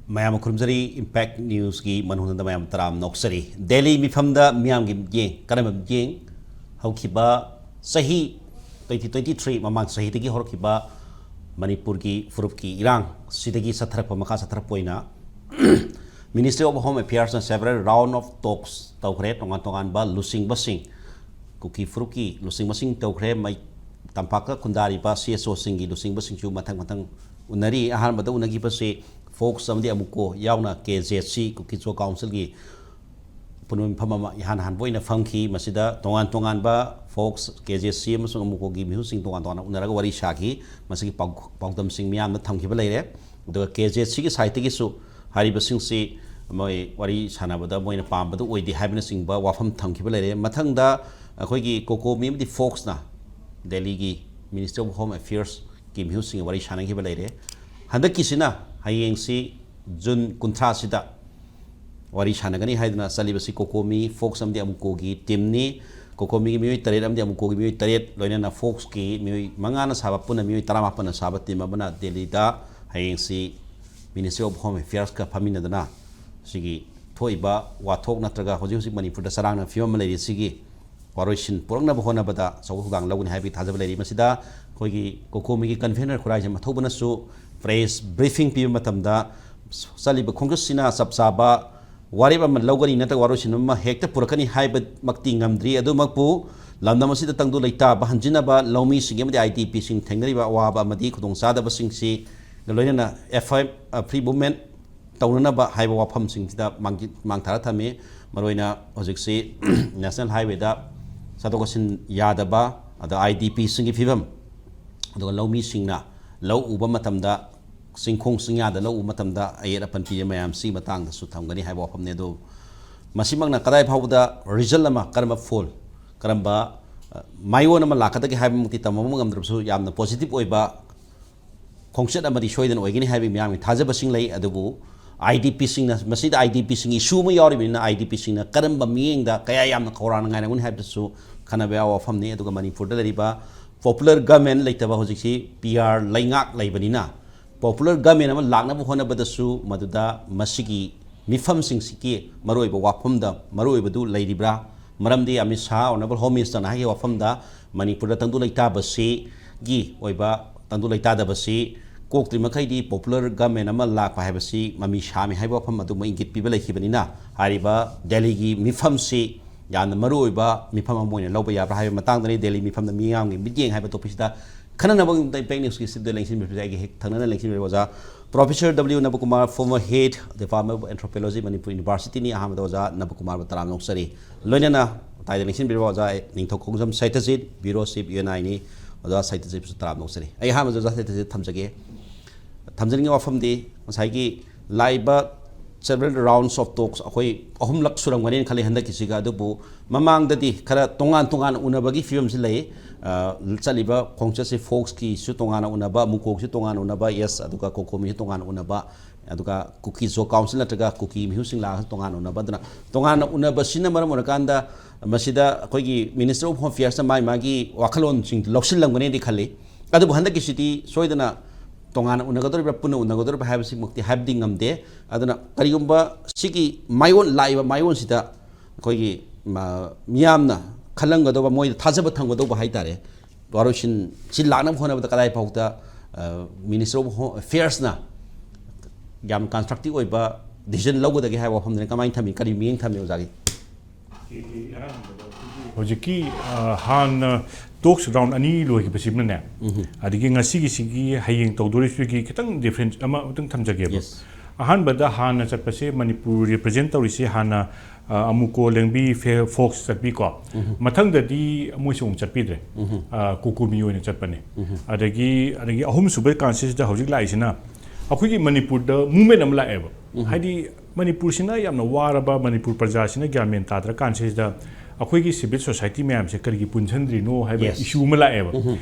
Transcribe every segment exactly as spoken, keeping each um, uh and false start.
ꯃꯌꯥꯝ ꯈꯨꯔꯨꯝꯖꯔꯤ꯫ Impact Newsꯀꯤ ꯃꯅꯨꯡꯗ ꯃꯌꯥꯝ ꯇꯔꯥꯝ ꯅꯣꯛꯆꯔꯤ꯫ ꯗꯦꯜꯂꯤ ꯃꯤꯐꯝꯗ ꯃꯤꯌꯥꯝꯒꯤ ꯃꯤꯠꯌꯦꯡ ꯀꯔꯝꯕ ꯃꯤꯠꯌꯦꯡ? ꯍꯧꯈꯤꯕ ꯆꯍꯤ twenty twenty-three ꯃꯃꯥꯡ ꯆꯍꯤꯗꯒꯤ ꯍꯧꯔꯛꯈꯤꯕ ꯃꯅꯤꯄꯨꯔꯒꯤ ꯐꯨꯔꯨꯞꯀꯤ ꯏꯔꯥꯡ ꯁꯤꯗꯒꯤ ꯆꯠꯊꯔꯛꯄ, ꯃꯈꯥ ꯆꯠꯊꯔꯛꯄ ꯑꯣꯏꯅ Ministry of Home Affairsꯅ several round of talks ꯇꯧꯈ꯭ꯔꯦ꯫ ꯇꯣꯉꯥꯟ ꯇꯣꯉꯥꯟꯕ ꯂꯨꯆꯤꯡꯕꯁꯤꯡ, ꯀꯨꯀꯤ ꯐꯨꯔꯨꯞꯀꯤ ꯂꯨꯆꯤꯡꯕꯁꯤꯡ ꯇꯧꯈ꯭ꯔꯦ꯫ ꯃꯩ ꯇꯝꯄꯥꯛꯇ ꯈꯨꯟꯗꯥꯔꯤꯕ CSOꯁꯤꯡꯒꯤ ꯂꯨꯆꯤꯡꯕꯁꯤꯡꯁꯨ ꯃꯊꯪ ꯃꯊꯪ ꯎꯅꯔꯤ꯫ ꯑꯍꯥꯟꯕꯗ ꯎꯅꯈꯤꯕꯁꯤ ꯐꯣꯛꯁ ꯑꯃꯗꯤ ꯑꯃꯨꯀꯣ ꯌꯥꯎꯅ KZC, ꯀꯨꯀꯤ ꯖꯣ ꯀꯥꯎꯟꯁꯤꯜꯒꯤ ꯑꯄꯨꯟꯕ ꯃꯤꯐꯝ ꯑꯃ ꯏꯍꯥꯟ ꯍꯥꯟꯕ ꯑꯣꯏꯅ ꯐꯝꯈꯤ꯫ ꯃꯁꯤꯗ ꯇꯣꯉꯥꯟ ꯇꯣꯉꯥꯟꯕ ꯐꯣꯛꯁ, KZC ꯑꯃꯁꯨꯡ ꯑꯃꯨꯀꯣꯒꯤ ꯃꯤꯍꯨꯠꯁꯤꯡ ꯇꯣꯉꯥꯟ ꯇꯣꯉꯥꯟꯅ ꯎꯅꯔꯒ ꯋꯥꯔꯤ ꯁꯥꯈꯤ꯫ ꯃꯁꯤꯒꯤ ꯄꯥꯎ-, ꯄꯥꯎꯗꯝꯁꯤꯡ ꯃꯤꯌꯥꯝꯗ ꯊꯝꯈꯤꯕ ꯂꯩꯔꯦ꯫ ꯑꯗꯨꯒ KZCꯒꯤ ꯁꯥꯏꯠꯇꯒꯤꯁꯨ ꯍꯥꯏꯔꯤꯕꯁꯤꯡꯁꯤ ꯃꯣꯏ ꯋꯥꯔꯤ ꯁꯥꯟꯅꯕꯗ ꯃꯣꯏꯅ ꯄꯥꯝꯕꯗꯨ ꯑꯣꯏꯗꯦ ꯍꯥꯏꯕꯅꯆꯤꯡꯕ ꯋꯥꯐꯝ ꯊꯝꯈꯤꯕ ꯂꯩꯔꯦ꯫ ꯃꯊꯪꯗ ꯑꯩꯈꯣꯏꯒꯤ ꯀꯣꯀꯣꯃꯤ ꯑꯃꯗꯤ ꯐꯣꯛꯁꯅ ꯗꯦꯜꯂꯤꯒꯤ Ministry of Home Affairsꯀꯤ ꯃꯤꯍꯨꯠꯁꯤꯡꯒ ꯋꯥꯔꯤ ꯁꯥꯟꯅꯈꯤꯕ ꯂꯩꯔꯦ꯫ ꯍꯟꯗꯛꯀꯤꯁꯤꯅ ꯍꯌꯦꯡꯁꯤ ꯖꯨꯟ ꯀꯨꯟꯊ꯭ꯔꯥꯁꯤꯗ ꯋꯥꯔꯤ ꯁꯥꯟꯅꯒꯅꯤ ꯍꯥꯏꯗꯨꯅ ꯆꯠꯂꯤꯕꯁꯤ ꯀꯣꯀꯣꯃꯤ, ꯐꯣꯛꯁ ꯑꯃꯗꯤ ꯑꯃꯨꯀꯣꯒꯤ ꯇꯤꯝꯅꯤ꯫ ꯀꯣꯀꯣꯃꯤꯒꯤ ꯃꯤꯑꯣꯏ ꯇꯔꯦꯠ ꯑꯃꯗꯤ ꯑꯃꯨꯀꯣꯒꯤ ꯃꯤꯑꯣꯏ ꯇꯔꯦꯠ, ꯂꯣꯏꯅꯅ ꯐꯣꯛꯁꯀꯤ ꯃꯤꯑꯣꯏ ꯃꯉꯥꯅ ꯁꯥꯕ, ꯄꯨꯟꯅ ꯃꯤꯑꯣꯏ ꯇꯔꯥꯃꯥꯄꯟꯅ ꯁꯥꯕ ꯇꯤꯝ ꯑꯃꯅ ꯗꯦꯜꯂꯤꯗ ꯍꯌꯦꯡꯁꯤ Ministry of Home Affairsꯀ ꯐꯝꯃꯤꯟꯅꯗꯨꯅ ꯁꯤꯒꯤ ꯊꯣꯛꯏꯕ ꯋꯥꯊꯣꯛ ꯅꯠꯇ꯭ꯔꯒ ꯍꯧꯖꯤꯛ ꯍꯧꯖꯤꯛ ꯃꯅꯤꯄꯨꯔꯗ ꯆꯔꯥꯡꯅ ꯐꯤꯕꯝ ꯑꯃ ꯂꯩꯔꯤ, ꯁꯤꯒꯤ ꯋꯥꯔꯣꯏꯁꯤꯟ ꯄꯨꯔꯛꯅꯕ ꯍꯣꯠꯅꯕꯗ ꯑꯆꯧꯕ ꯊꯧꯗꯥꯡ ꯂꯧꯒꯅꯤ ꯍꯥꯏꯕꯒꯤ ꯊꯥꯖꯕ ꯂꯩꯔꯤ꯫ ꯃꯁꯤꯗ ꯑꯩꯈꯣꯏꯒꯤ ꯀꯣꯀꯣꯃꯤꯒꯤ ꯀꯟꯚꯦꯅꯔ ꯈꯨꯔꯥꯏꯖꯝ ꯑꯊꯧꯕꯅꯁꯨ ꯄ꯭ꯔꯦꯁ ꯕ꯭ꯔꯤꯐꯤꯡ ꯄꯤꯕ ꯃꯇꯝꯗ ꯆꯠꯂꯤꯕ ꯈꯣꯡꯆꯠꯁꯤꯅ ꯆꯞ ꯆꯥꯕ ꯋꯥꯔꯦꯞ ꯑꯃ ꯂꯧꯒꯅꯤ ꯅꯠꯇ꯭ꯔꯒ ꯋꯥꯔꯣꯏꯁꯤꯟ ꯑꯃ ꯍꯦꯛꯇ ꯄꯨꯔꯛꯀꯅꯤ ꯍꯥꯏꯕꯃꯛꯇꯤ ꯉꯝꯗ꯭ꯔꯤ꯫ ꯑꯗꯨꯃꯛꯄꯨ ꯂꯝꯗꯝ ꯑꯁꯤꯗ ꯇꯪꯗꯨ ꯂꯩꯇꯥꯕ ꯍꯟꯖꯤꯟꯅꯕ ꯂꯧꯃꯤꯁꯤꯡ ꯑꯃꯗꯤ IDPꯁꯤꯡ ꯊꯦꯡꯅꯔꯤꯕ ꯑꯋꯥꯕ ꯑꯃꯗꯤ ꯈꯨꯗꯣꯡꯆꯥꯗꯕꯁꯤꯡꯁꯤ ꯂꯣꯏꯅꯅ F I, Free Movement ꯇꯧꯅꯅꯕ ꯍꯥꯏꯕ ꯋꯥꯐꯝꯁꯤꯡꯁꯤꯗ ꯃꯥꯡꯖꯤ-, ꯃꯥꯡ ꯊꯥꯔ ꯊꯝꯃꯤ꯫ ꯃꯔꯨꯑꯣꯏꯅ ꯍꯧꯖꯤꯛꯁꯤ National Highwayꯗ ꯆꯠꯊꯣꯛ ꯆꯠꯁꯤꯟ ꯌꯥꯗꯕ, ꯑꯗ IDPꯁꯤꯡꯒꯤ ꯐꯤꯕꯝ, ꯑꯗꯨꯒ ꯂꯧꯃꯤꯁꯤꯡꯅ ꯂꯧ ꯎꯕ ꯃꯇꯝꯗ, ꯆꯤꯡꯈꯣꯡ ꯆꯤꯡꯌꯥꯗ ꯂꯧ ꯎꯕ ꯃꯇꯝꯗ ꯑꯌꯦꯠ ꯑꯄꯟ ꯄꯤꯕ ꯃꯌꯥꯝꯁꯤꯒꯤ ꯃꯇꯥꯡꯗꯁꯨ ꯊꯝꯒꯅꯤ ꯍꯥꯏꯕ ꯋꯥꯐꯝꯅꯤ꯫ ꯑꯗꯨ ꯃꯁꯤꯃꯛꯅ ꯀꯗꯥꯏ ꯐꯥꯎꯕꯗ result ꯑꯃ, ꯀꯔꯝꯕ ꯐꯣꯜ, ꯀꯔꯝꯕ, ꯑ, ꯃꯥꯏꯑꯣꯟ ꯑꯃ ꯂꯥꯛꯀꯗꯒꯦ ꯍꯥꯏꯕꯃꯛꯇꯤ ꯇꯝꯕ ꯉꯝꯗ꯭ꯔꯕꯁꯨ, ꯌꯥꯝꯅ positive ꯑꯣꯏꯕ ꯈꯣꯡꯆꯠ ꯑꯃꯗꯤ ꯁꯣꯏꯗꯅ ꯑꯣꯏꯒꯅꯤ ꯍꯥꯏꯕꯒꯤ ꯃꯤꯌꯥꯝꯒꯤ ꯊꯥꯖꯕꯁꯤꯡ ꯂꯩ꯫ ꯑꯗꯨꯕꯨ IDPꯁꯤꯡꯅ, ꯃꯁꯤꯗ IDPꯁꯤꯡꯒꯤ issue ꯑꯃ ꯌꯥꯎꯔꯤꯕꯅꯤꯅ, IDPꯁꯤꯡꯅ ꯀꯔꯝꯕ ꯃꯤꯠꯌꯦꯡꯗ, ꯀꯌꯥ ꯌꯥꯝꯅ ꯈꯧꯔꯥꯡꯅ ꯉꯥꯏꯔꯝꯒꯅꯤ ꯍꯥꯏꯕꯗꯨꯁꯨ ꯈꯟꯅꯕ ꯌꯥꯕ ꯋꯥꯐꯝꯅꯤ꯫ ꯑꯗꯨꯒ ꯃꯅꯤꯄꯨꯔꯗ ꯂꯩꯔꯤꯕ popular government ꯂꯩꯇꯕ, ꯍꯧꯖꯤꯛꯁꯤ PR ꯂꯩꯉꯥꯛ ꯂꯩꯕꯅꯤꯅ, ꯄꯣꯄꯨꯂꯔ ꯒꯃꯦꯟ ꯑꯃ ꯂꯥꯛꯅꯕ ꯍꯣꯠꯅꯕꯗꯁꯨ ꯃꯗꯨꯗ ꯃꯁꯤꯒꯤ ꯃꯤꯐꯝꯁꯤꯡꯁꯤꯒꯤ ꯃꯔꯨꯑꯣꯏꯕ ꯋꯥꯐꯝꯗ ꯃꯔꯨꯑꯣꯏꯕꯗꯨ ꯂꯩꯔꯤꯕ꯭ꯔꯥ? ꯃꯔꯝꯗꯤ ꯑꯃꯤꯠ ꯁꯥꯍ, ꯑꯣꯅꯔꯦꯕꯜ ꯍꯣꯝ ꯃꯤꯅꯤꯁꯇꯔꯅ ꯍꯥꯏꯈꯤꯕ ꯋꯥꯐꯝꯗ ꯃꯅꯤꯄꯨꯔꯗ ꯇꯪꯗꯨ ꯂꯩꯇꯥꯕꯁꯤꯒꯤ ꯑꯣꯏꯕ ꯇꯪꯗꯨ ꯂꯩꯇꯥꯗꯕꯁꯤ ꯀꯣꯛꯇ꯭ꯔꯤ ꯃꯈꯩꯗꯤ ꯄꯣꯄꯨꯂꯔ ꯒꯃꯦꯟ ꯑꯃ ꯂꯥꯛꯄ ꯍꯥꯏꯕꯁꯤ ꯃꯃꯤ ꯁꯥꯃꯤ ꯍꯥꯏꯕ ꯋꯥꯐꯝ ꯑꯗꯨꯃꯛ ꯏꯪꯒꯤꯠ ꯄꯤꯕ ꯂꯩꯈꯤꯕꯅꯤꯅ, ꯍꯥꯏꯔꯤꯕ ꯗꯦꯜꯂꯤꯒꯤ ꯃꯤꯐꯝꯁꯤ ꯌꯥꯝꯅ ꯃꯔꯨꯑꯣꯏꯕ ꯃꯤꯐꯝ ꯑꯃ ꯑꯣꯏꯅ ꯂꯧꯕ ꯌꯥꯕ꯭ꯔꯥ ꯍꯥꯏꯕ ꯃꯇꯥꯡꯗꯅꯤ꯫ ꯗꯦꯜꯂꯤ ꯃꯤꯐꯝꯗ ꯃꯤꯌꯥꯝꯒꯤ ꯃꯤꯠꯌꯦꯡ ꯍꯥꯏꯕ ꯇꯣꯄꯤꯛꯁꯤꯗ ꯈꯟꯅꯅꯕꯒꯤꯗꯃꯛꯇ ꯏꯝꯄꯦꯛ ꯅ꯭ꯌꯨꯁꯀꯤ ꯁꯤꯗ ꯂꯦꯡꯁꯤꯟꯕꯤꯕꯁꯦ ꯑꯩꯒꯤ ꯍꯦꯛ ꯊꯪꯅꯅ ꯂꯦꯡꯁꯤꯟꯕꯤꯔꯤꯕ ꯑꯣꯖꯥ professor W Nabakumar, former head, Department of Anthropology,ꯃꯅꯤꯄꯨꯔ ꯌꯨꯅꯤꯚꯔꯁꯤꯇꯤꯅꯤ꯫ ꯑꯍꯥꯟꯕꯗ ꯑꯣꯖꯥ ꯅꯕꯀꯨꯃꯥꯔꯕꯨ ꯇꯔꯥꯝꯅ ꯑꯣꯛꯆꯔꯤ꯫ ꯂꯣꯏꯅꯅ ꯃꯇꯥꯏꯗ ꯂꯦꯡꯁꯤꯟꯕꯤꯔꯤꯕ ꯑꯣꯖꯥ ꯅꯤꯡꯊꯧ ꯈꯣꯡꯖꯝ ꯁꯩꯇꯖꯤꯠ, ꯕ꯭ꯌꯨꯔꯣ ꯆꯤꯐ, ꯌꯨ ꯑꯦꯟ ꯑꯥꯏꯅꯤ, ꯑꯣꯖꯥ ꯁꯩꯇꯖꯤꯠꯄꯨꯁꯨ ꯇꯔꯥꯝꯅ ꯑꯣꯛꯆꯔꯤ꯫ ꯑꯩ ꯑꯍꯥꯟꯕꯗ ꯑꯣꯖꯥ ꯁꯩꯇꯖꯤꯠ ꯊꯝꯖꯒꯦ꯫ ꯊꯝꯖꯅꯤꯡꯉꯤꯕ ꯋꯥꯐꯝꯗꯤ ꯉꯁꯥꯏꯒꯤ ꯂꯥꯛꯏꯕ several rounds of talks ꯑꯩꯈꯣꯏ ꯑꯍꯨꯝꯂꯛ ꯁꯨꯔꯝꯒꯅꯤꯅ ꯈꯜꯂꯤ ꯍꯟꯗꯛꯀꯤꯁꯤꯒ꯫ ꯑꯗꯨꯕꯨ ꯃꯃꯥꯡꯗꯗꯤ ꯈꯔ ꯇꯣꯉꯥꯟ ꯇꯣꯉꯥꯟꯅ ꯎꯅꯕꯒꯤ ꯐꯤꯕꯝꯁꯤ ꯂꯩ꯫ ꯑ, ꯆꯠꯂꯤꯕ ꯈꯣꯡꯆꯠꯁꯤ ꯐꯣꯛꯁꯀꯤꯁꯨ ꯇꯣꯉꯥꯟꯅ ꯎꯅꯕ, ꯃꯨꯀꯣꯛꯁꯨ ꯇꯣꯉꯥꯟꯅ ꯎꯅꯕ, ꯌꯦꯁ, ꯑꯗꯨꯒ ꯀꯣꯀꯣꯃꯤꯁꯨ ꯇꯣꯉꯥꯟꯅ ꯎꯅꯕ, ꯑꯗꯨꯒ ꯀꯨꯀꯤ ꯖꯣ ꯀꯥꯎꯟꯁꯤꯜ ꯅꯠꯇ꯭ꯔꯒ ꯀꯨꯀꯤ ꯃꯤꯍꯨꯠꯁꯤꯡ ꯂꯥꯛꯑꯒ ꯇꯣꯉꯥꯟꯅ ꯎꯅꯕ꯫ ꯑꯗꯨꯅ ꯇꯣꯉꯥꯟꯅ ꯎꯅꯕꯁꯤꯅ ꯃꯔꯝ ꯑꯣꯏꯔꯀꯥꯟꯗ ꯃꯁꯤꯗ ꯑꯩꯈꯣꯏꯒꯤ Minister of Home Affairsꯅ ꯃꯥꯒꯤ ꯃꯥꯒꯤ ꯋꯥꯈꯜꯂꯣꯟꯁꯤꯡ ꯂꯧꯁꯤꯜꯂꯝꯒꯅꯤꯗꯤ ꯈꯜꯂꯤ꯫ ꯑꯗꯨꯕꯨ ꯍꯟꯗꯛꯀꯤꯁꯤꯗꯤ ꯁꯣꯏꯗꯅ ꯇꯣꯉꯥꯟꯅ ꯎꯅꯒꯗꯧꯔꯤꯕ꯭ꯔꯥ, ꯄꯨꯟꯅ ꯎꯅꯒꯗꯧꯔꯤꯕ꯭ꯔꯥ ꯍꯥꯏꯕꯁꯤꯃꯛꯇꯤ ꯍꯥꯏꯕꯗꯤ ꯉꯝꯗꯦ꯫ ꯑꯗꯨꯅ ꯀꯔꯤꯒꯨꯝꯕ ꯁꯤꯒꯤ ꯃꯥꯏꯑꯣꯟ, ꯂꯥꯛꯏꯕ ꯃꯥꯏꯑꯣꯟꯁꯤꯗ ꯑꯩꯈꯣꯏꯒꯤ, ꯃ-, ꯃꯤꯌꯥꯝꯅ ꯈꯜꯂꯝꯒꯗꯧꯕ, ꯃꯣꯏꯗ ꯊꯥꯖꯕ ꯊꯝꯒꯗꯧꯕ ꯍꯥꯏ ꯇꯥꯔꯦ, ꯋꯥꯔꯣꯏꯁꯤꯟ ꯁꯤ ꯂꯥꯛꯅꯕ ꯍꯣꯠꯅꯕꯗ ꯀꯗꯥꯏ ꯐꯥꯎꯗ, ꯑ, Minister of Home Affairsꯅ ꯌꯥꯝ constructive ꯑꯣꯏꯕ decision ꯂꯧꯒꯗꯒꯦ ꯍꯥꯏꯕ ꯋꯥꯐꯝꯗꯨꯅ ꯀꯃꯥꯏꯅ ꯊꯝꯃꯤ, ꯀꯔꯤ ꯃꯤꯠꯌꯦꯡ ꯊꯝꯃꯤ ꯑꯣꯖꯥꯒꯤ? ꯍꯧꯖꯤꯛꯀꯤ, ꯑ, ꯍꯥꯟꯅ talks round ꯑꯅꯤ ꯂꯣꯏꯈꯤꯕꯁꯤꯃꯅꯦ, ꯑꯗꯒꯤ ꯉꯁꯤꯒꯤꯁꯤꯒꯤ ꯍꯌꯦꯡ ꯇꯧꯗꯣꯔꯤꯁꯤꯒꯤ ꯈꯤꯇꯪ difference ꯑꯃ ꯈꯤꯇꯪ ꯊꯝꯖꯒꯦꯕ꯫ Yes. ꯑꯍꯥꯟꯕꯗ ꯍꯥꯟꯅ ꯆꯠꯄꯁꯦ ꯃꯅꯤꯄꯨꯔ represent ꯇꯧꯔꯤꯁꯦ ꯍꯥꯟꯅ, ꯑ, ꯑꯃꯨꯀꯣ, ꯂꯦꯡꯕꯤ, ꯐꯦ-, ꯐꯣꯛꯁ ꯆꯠꯄꯤꯀꯣ꯫ ꯃꯊꯪꯗꯗꯤ ꯃꯣꯏꯁꯨ ꯑꯃꯨꯛ ꯆꯠꯄꯤꯗ꯭ꯔꯦ꯫ ꯑ, ꯀꯣꯀꯣꯃꯤ ꯑꯣꯏꯅ ꯆꯠꯄꯅꯦ꯫ ꯑꯗꯒꯤ, ꯑꯗꯒꯤ ꯑꯍꯨꯝꯁꯨꯕ ꯀꯥꯟꯁꯤꯗ ꯍꯧꯖꯤꯛ ꯂꯥꯛꯏꯁꯤꯅ ꯑꯩꯈꯣꯏꯒꯤ ꯃꯅꯤꯄꯨꯔꯗ movement ꯑꯃ ꯂꯥꯛꯑꯦꯕ꯫ ꯍꯥꯏꯗꯤ ꯃꯅꯤꯄꯨꯔꯁꯤꯅ ꯌꯥꯝꯅ ꯋꯥꯔꯕ, ꯃꯅꯤꯄꯨꯔ ꯄ꯭ꯔꯖꯥꯁꯤꯅ ꯒ꯭ꯌꯥꯟ ꯃꯦꯟ ꯇꯥꯗ꯭ꯔꯀꯥꯟꯁꯤꯗ ꯑꯩꯈꯣꯏꯒꯤ civil society ꯃꯌꯥꯝꯁꯦ ꯀꯔꯤꯒꯤ ꯄꯨꯟꯁꯤꯟꯗ꯭ꯔꯤꯅꯣ ꯍꯥꯏꯕ Yes. issue ꯑꯃ ꯂꯥꯛꯑꯦꯕ꯫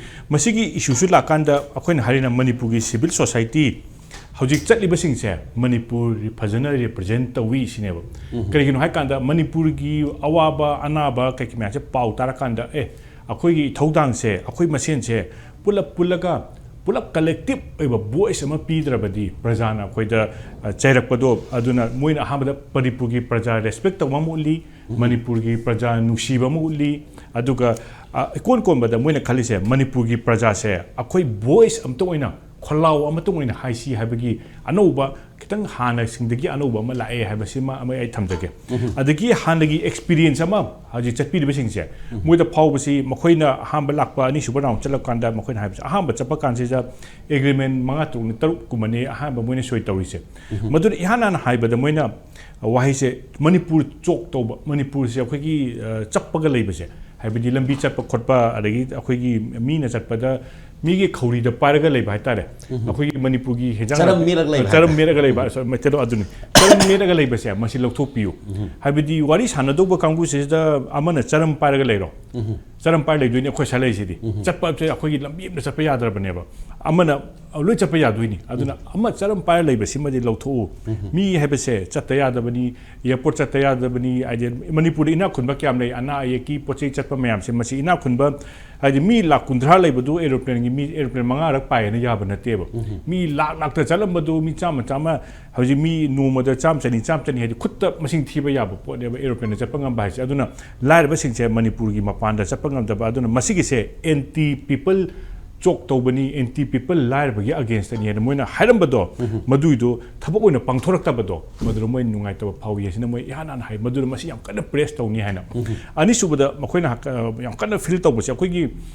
ꯃꯁꯤꯒꯤ issueꯁꯨ ꯂꯥꯛꯀꯥꯟꯗ ꯑꯩꯈꯣꯏꯅ ꯍꯥꯏꯔꯤꯅ ꯃꯅꯤꯄꯨꯔꯒꯤ civil society ꯍꯧꯖꯤꯛ ꯆꯠꯂꯤꯕꯁꯤꯡꯁꯦ ꯃꯅꯤꯄꯨꯔ ꯐꯖꯅ represent ꯇꯧꯏ ꯁꯤꯅꯦꯕ꯫ ꯀꯔꯤꯒꯤꯅꯣ ꯍꯥꯏꯀꯥꯟꯗ ꯃꯅꯤꯄꯨꯔꯒꯤ ꯑꯋꯥꯕ ꯑꯅꯥꯕ ꯀꯩꯀꯩ ꯃꯌꯥꯝꯁꯦ ꯄꯥꯎ ꯇꯥꯔꯀꯥꯟꯗ, ꯑꯦ, ꯑꯩꯈꯣꯏꯒꯤ ꯏꯊꯧꯗꯥꯡꯁꯦ, ꯑꯩꯈꯣꯏ ꯃꯁꯦꯟꯁꯦ ꯄꯨꯂꯞ ꯄꯨꯜꯂꯒ ꯄꯨꯂꯞ ꯀꯂꯦꯛꯇꯤꯞ ꯑꯣꯏꯕ ꯚꯣꯏꯁ ꯑꯃ ꯄꯤꯗ꯭ꯔꯕꯗꯤ ꯄ꯭ꯔꯖꯥꯅ ꯑꯩꯈꯣꯏꯗ ꯆꯩꯔꯛꯄꯗꯣ, ꯑꯗꯨꯅ ꯃꯣꯏꯅ ꯑꯍꯥꯟꯕꯗ ꯃꯅꯤꯄꯨꯔꯒꯤ ꯄ꯭ꯔꯖꯥ ꯔꯦꯁꯄꯦꯛ ꯇꯧꯕ ꯑꯃ ꯎꯠꯂꯤ, ꯃꯅꯤꯄꯨꯔꯒꯤ ꯄ꯭ꯔꯖꯥ ꯅꯨꯡꯁꯤꯕ ꯑꯃ ꯎꯠꯂꯤ꯫ ꯑꯗꯨꯒ ꯏꯀꯣꯟ ꯀꯣꯟꯕꯗ ꯃꯣꯏꯅ ꯈꯜꯂꯤꯁꯦ, ꯃꯅꯤꯄꯨꯔꯒꯤ ꯄ꯭ꯔꯖꯥꯁꯦ ꯑꯩꯈꯣꯏ ꯚꯣꯏꯁ ꯑꯃꯇ ꯑꯣꯏꯅ, ꯈꯣꯜꯂꯥꯎ ꯑꯃꯇ ꯑꯣꯏꯅ ꯍꯥꯏꯁꯤ ꯍꯥꯏꯕꯒꯤ ꯑꯅꯧꯕ, ꯈꯤꯇꯪ ꯍꯥꯟꯅꯁꯤꯡꯗꯒꯤ ꯑꯅꯧꯕ ꯑꯃ ꯂꯥꯛꯑꯦ ꯍꯥꯏꯕꯁꯤꯃ ꯑꯃ ꯑꯩ ꯊꯝꯖꯒꯦ꯫ ꯑꯗꯒꯤ ꯍꯥꯟꯅꯒꯤ ꯑꯦꯛꯁꯄꯤꯔꯤꯌꯦꯟꯁ ꯑꯃ ꯍꯧꯖꯤꯛ ꯆꯠꯄꯤꯔꯤꯕꯁꯤꯡꯁꯦ, ꯃꯣꯏꯗ ꯐꯥꯎꯕꯁꯤ, ꯃꯈꯣꯏꯅ ꯑꯍꯥꯟꯕ ꯂꯥꯛꯄ, ꯑꯅꯤꯁꯨꯕ ꯔꯥꯎꯟ ꯆꯠꯂꯀꯥꯟꯗ ꯃꯈꯣꯏꯅ ꯍꯥꯏꯕꯁꯦ, ꯑꯍꯥꯟꯕ ꯆꯠꯄ ꯀꯥꯟꯁꯤꯗ ꯑꯦꯒ꯭ꯔꯤꯃꯦꯟ ꯃꯉꯥ ꯇꯔꯨꯛꯅꯤ, ꯇꯔꯨꯛ ꯀꯨꯝꯕꯅꯤ ꯑꯍꯥꯟꯕ ꯃꯣꯏꯅ ꯁꯣꯏ ꯇꯧꯔꯤꯁꯦ꯫ ꯃꯗꯨꯗ ꯏꯍꯥꯟ ꯍꯥꯟꯅ ꯍꯥꯏꯕꯗ ꯃꯣꯏꯅ ꯋꯥꯍꯩꯁꯦ, ꯃꯅꯤꯄꯨꯔ ꯆꯣꯛ ꯇꯧꯕ, ꯃꯅꯤꯄꯨꯔꯁꯦ ꯑꯩꯈꯣꯏꯒꯤ, ꯑ, ꯆꯞꯄꯒ ꯂꯩꯕꯁꯦ, ꯍꯥꯏꯕꯗꯤ ꯂꯝꯕꯤ ꯆꯠꯄ ꯈꯣꯠꯄ, ꯑꯗꯒꯤ ꯑꯩꯈꯣꯏꯒꯤ ꯃꯤꯅ ꯆꯠꯄꯗ ꯃꯤꯒꯤ ꯈꯧꯔꯤꯗ ꯄꯥꯏꯔꯒ ꯂꯩꯕ ꯍꯥꯏꯇꯥꯔꯦ꯫ ꯑꯩꯈꯣꯏꯒꯤ ꯃꯅꯤꯄꯨꯔꯒꯤ ꯍꯦꯟꯖꯥꯡ ꯆꯔꯝ ꯅꯥꯄꯤ-, ꯃꯦꯠꯂꯒ ꯂꯩꯕ ꯆꯔꯝ ꯍꯥꯏꯇꯥꯔꯦ꯫ ꯃꯦꯠꯂꯒ ꯂꯩꯕ, ꯁꯣ-, ꯃꯩꯇꯩꯂꯣꯟ ꯑꯗꯨꯅꯤ꯫ ꯆꯔꯝ ꯃꯦꯠꯂꯒ ꯂꯩꯕꯁꯦ, ꯃꯁꯤ ꯂꯧꯊꯣꯛꯄꯤꯌꯨ꯫ ꯍꯥꯏꯕꯗꯤ ꯋꯥꯔꯤ ꯁꯥꯟꯅꯗꯧꯕ ꯀꯥꯡꯕꯨꯁꯤꯗ ꯑꯃꯅ ꯆꯔꯝ ꯄꯥꯏꯔꯒ ꯂꯩꯔꯣ꯫ ꯆꯔꯝ ꯄꯥꯏꯔ ꯂꯩꯗꯣꯏꯅꯤ ꯑꯩꯈꯣꯏ ꯁ꯭ꯋꯥꯏ ꯂꯩꯁꯤꯗꯤ꯫ ꯆꯠꯄꯁꯦ ꯑꯩꯈꯣꯏꯒꯤ ꯂꯝꯕꯤ ꯑꯃꯗ ꯆꯠꯄ ꯌꯥꯗ꯭ꯔꯕꯅꯦꯕ꯫ ꯑꯃꯅ ꯂꯣꯏ ꯆꯠꯄ ꯌꯥꯗꯣꯏꯅꯤ꯫ ꯑꯗꯨꯅ ꯑꯃ ꯆꯔꯝ ꯄꯥꯏꯔ ꯂꯩꯕꯁꯤꯃꯗꯤ ꯂꯧꯊꯣꯛꯎ꯫ ꯃꯤ ꯍꯥꯏꯕꯁꯦ ꯆꯠꯇ ꯌꯥꯗꯕꯅꯤ, ꯑꯦꯌꯥꯔꯄꯣꯔꯠ ꯆꯠꯇ ꯌꯥꯗꯕꯅꯤ, ꯍꯥꯏꯗꯤ ꯃꯅꯤꯄꯨꯔꯗ ꯏꯅꯥꯛ ꯈꯨꯟꯕ ꯀꯌꯥꯝ ꯂꯩ, ꯑꯅꯥ ꯑꯌꯦꯛꯀꯤ ꯄꯣꯠ ꯆꯩ ꯆꯠꯄ ꯃꯌꯥꯝꯁꯦ, ꯃꯁꯤ ꯏꯅꯥꯛ ꯈꯨꯟꯕ, ꯍꯥꯏꯗꯤ ꯃꯤ ꯂꯥꯛ ꯀꯨꯟꯊ꯭ꯔꯥ ꯂꯩꯕꯗꯨ ꯑꯦꯔꯣꯄ꯭ꯂꯦꯟꯒꯤ ꯃꯤ, ꯑꯦꯔꯣꯄ꯭ꯂꯦꯟ ꯃꯉꯥꯔꯛ ꯄꯥꯏꯌꯦꯅ ꯌꯥꯕ ꯅꯠꯇꯦꯕ꯫ ꯃꯤ ꯂꯥꯛ ꯂꯥꯛꯇ ꯆꯠꯂꯝꯕꯗꯨ ꯃꯤ ꯆꯥꯝꯃ ꯆꯥꯝꯃ, ꯍꯧꯖꯤꯛ ꯃꯤ ꯅꯣꯡꯃꯗ ꯆꯥꯝꯃ ꯆꯅꯤ, ꯆꯥꯝꯃ ꯆꯅꯤ ꯍꯥꯏꯗꯤ ꯈꯨꯠꯇ ꯃꯁꯤꯡ ꯊꯤꯕ ꯌꯥꯕ ꯄꯣꯠꯅꯦꯕ ꯑꯦꯔꯣꯄ꯭ꯂꯦꯟꯗ ꯆꯠꯄ ꯉꯝꯕ ꯍꯥꯏꯁꯦ꯫ ꯑꯗꯨꯅ ꯂꯥꯏꯔꯕꯁꯤꯡꯁꯦ ꯃꯅꯤꯄꯨꯔꯒꯤ ꯃꯄꯥꯟꯗ ꯆꯠꯄ ꯉꯝꯗꯕ, ꯑꯗꯨꯅ ꯃꯁꯤꯒꯤꯁꯦ ꯑꯦꯟꯇꯤ ꯄꯤꯄꯜ ꯆꯣꯛ ꯇꯧꯕꯅꯤ, ꯑꯦꯟꯇꯤ ꯄꯤꯄꯜ ꯂꯥꯏꯔꯕꯒꯤ ꯑꯒꯦꯟꯁꯇꯅꯤ ꯍꯥꯏꯅ ꯃꯣꯏꯅ ꯍꯥꯏꯔꯝꯕꯗꯣ, ꯃꯗꯨꯏꯗꯣ ꯊꯕꯛ ꯑꯣꯏꯅ ꯄꯥꯡꯊꯣꯔꯛꯇꯕꯗꯣ, ꯃꯗꯨꯗ ꯃꯣꯏ ꯅꯨꯡꯉꯥꯏꯇꯕ ꯐꯥꯎꯏ ꯍꯥꯏꯁꯤꯅ ꯃꯣꯏ ꯏꯍꯥꯟ ꯍꯥꯟꯅ ꯍꯥꯏ꯫ ꯃꯗꯨꯗ ꯃꯁꯤ ꯌꯥꯝ ꯀꯟꯅ ꯄ꯭ꯔꯦꯁ ꯇꯧꯅꯤ ꯍꯥꯏꯅ꯫ ꯑꯅꯤꯁꯨꯕꯗ ꯃꯈꯣꯏꯅ ꯍꯛ-, ꯌꯥꯝ ꯀꯟꯅ ꯐꯤꯜ ꯇꯧꯕꯁꯦ, ꯑꯩꯈꯣꯏꯒꯤ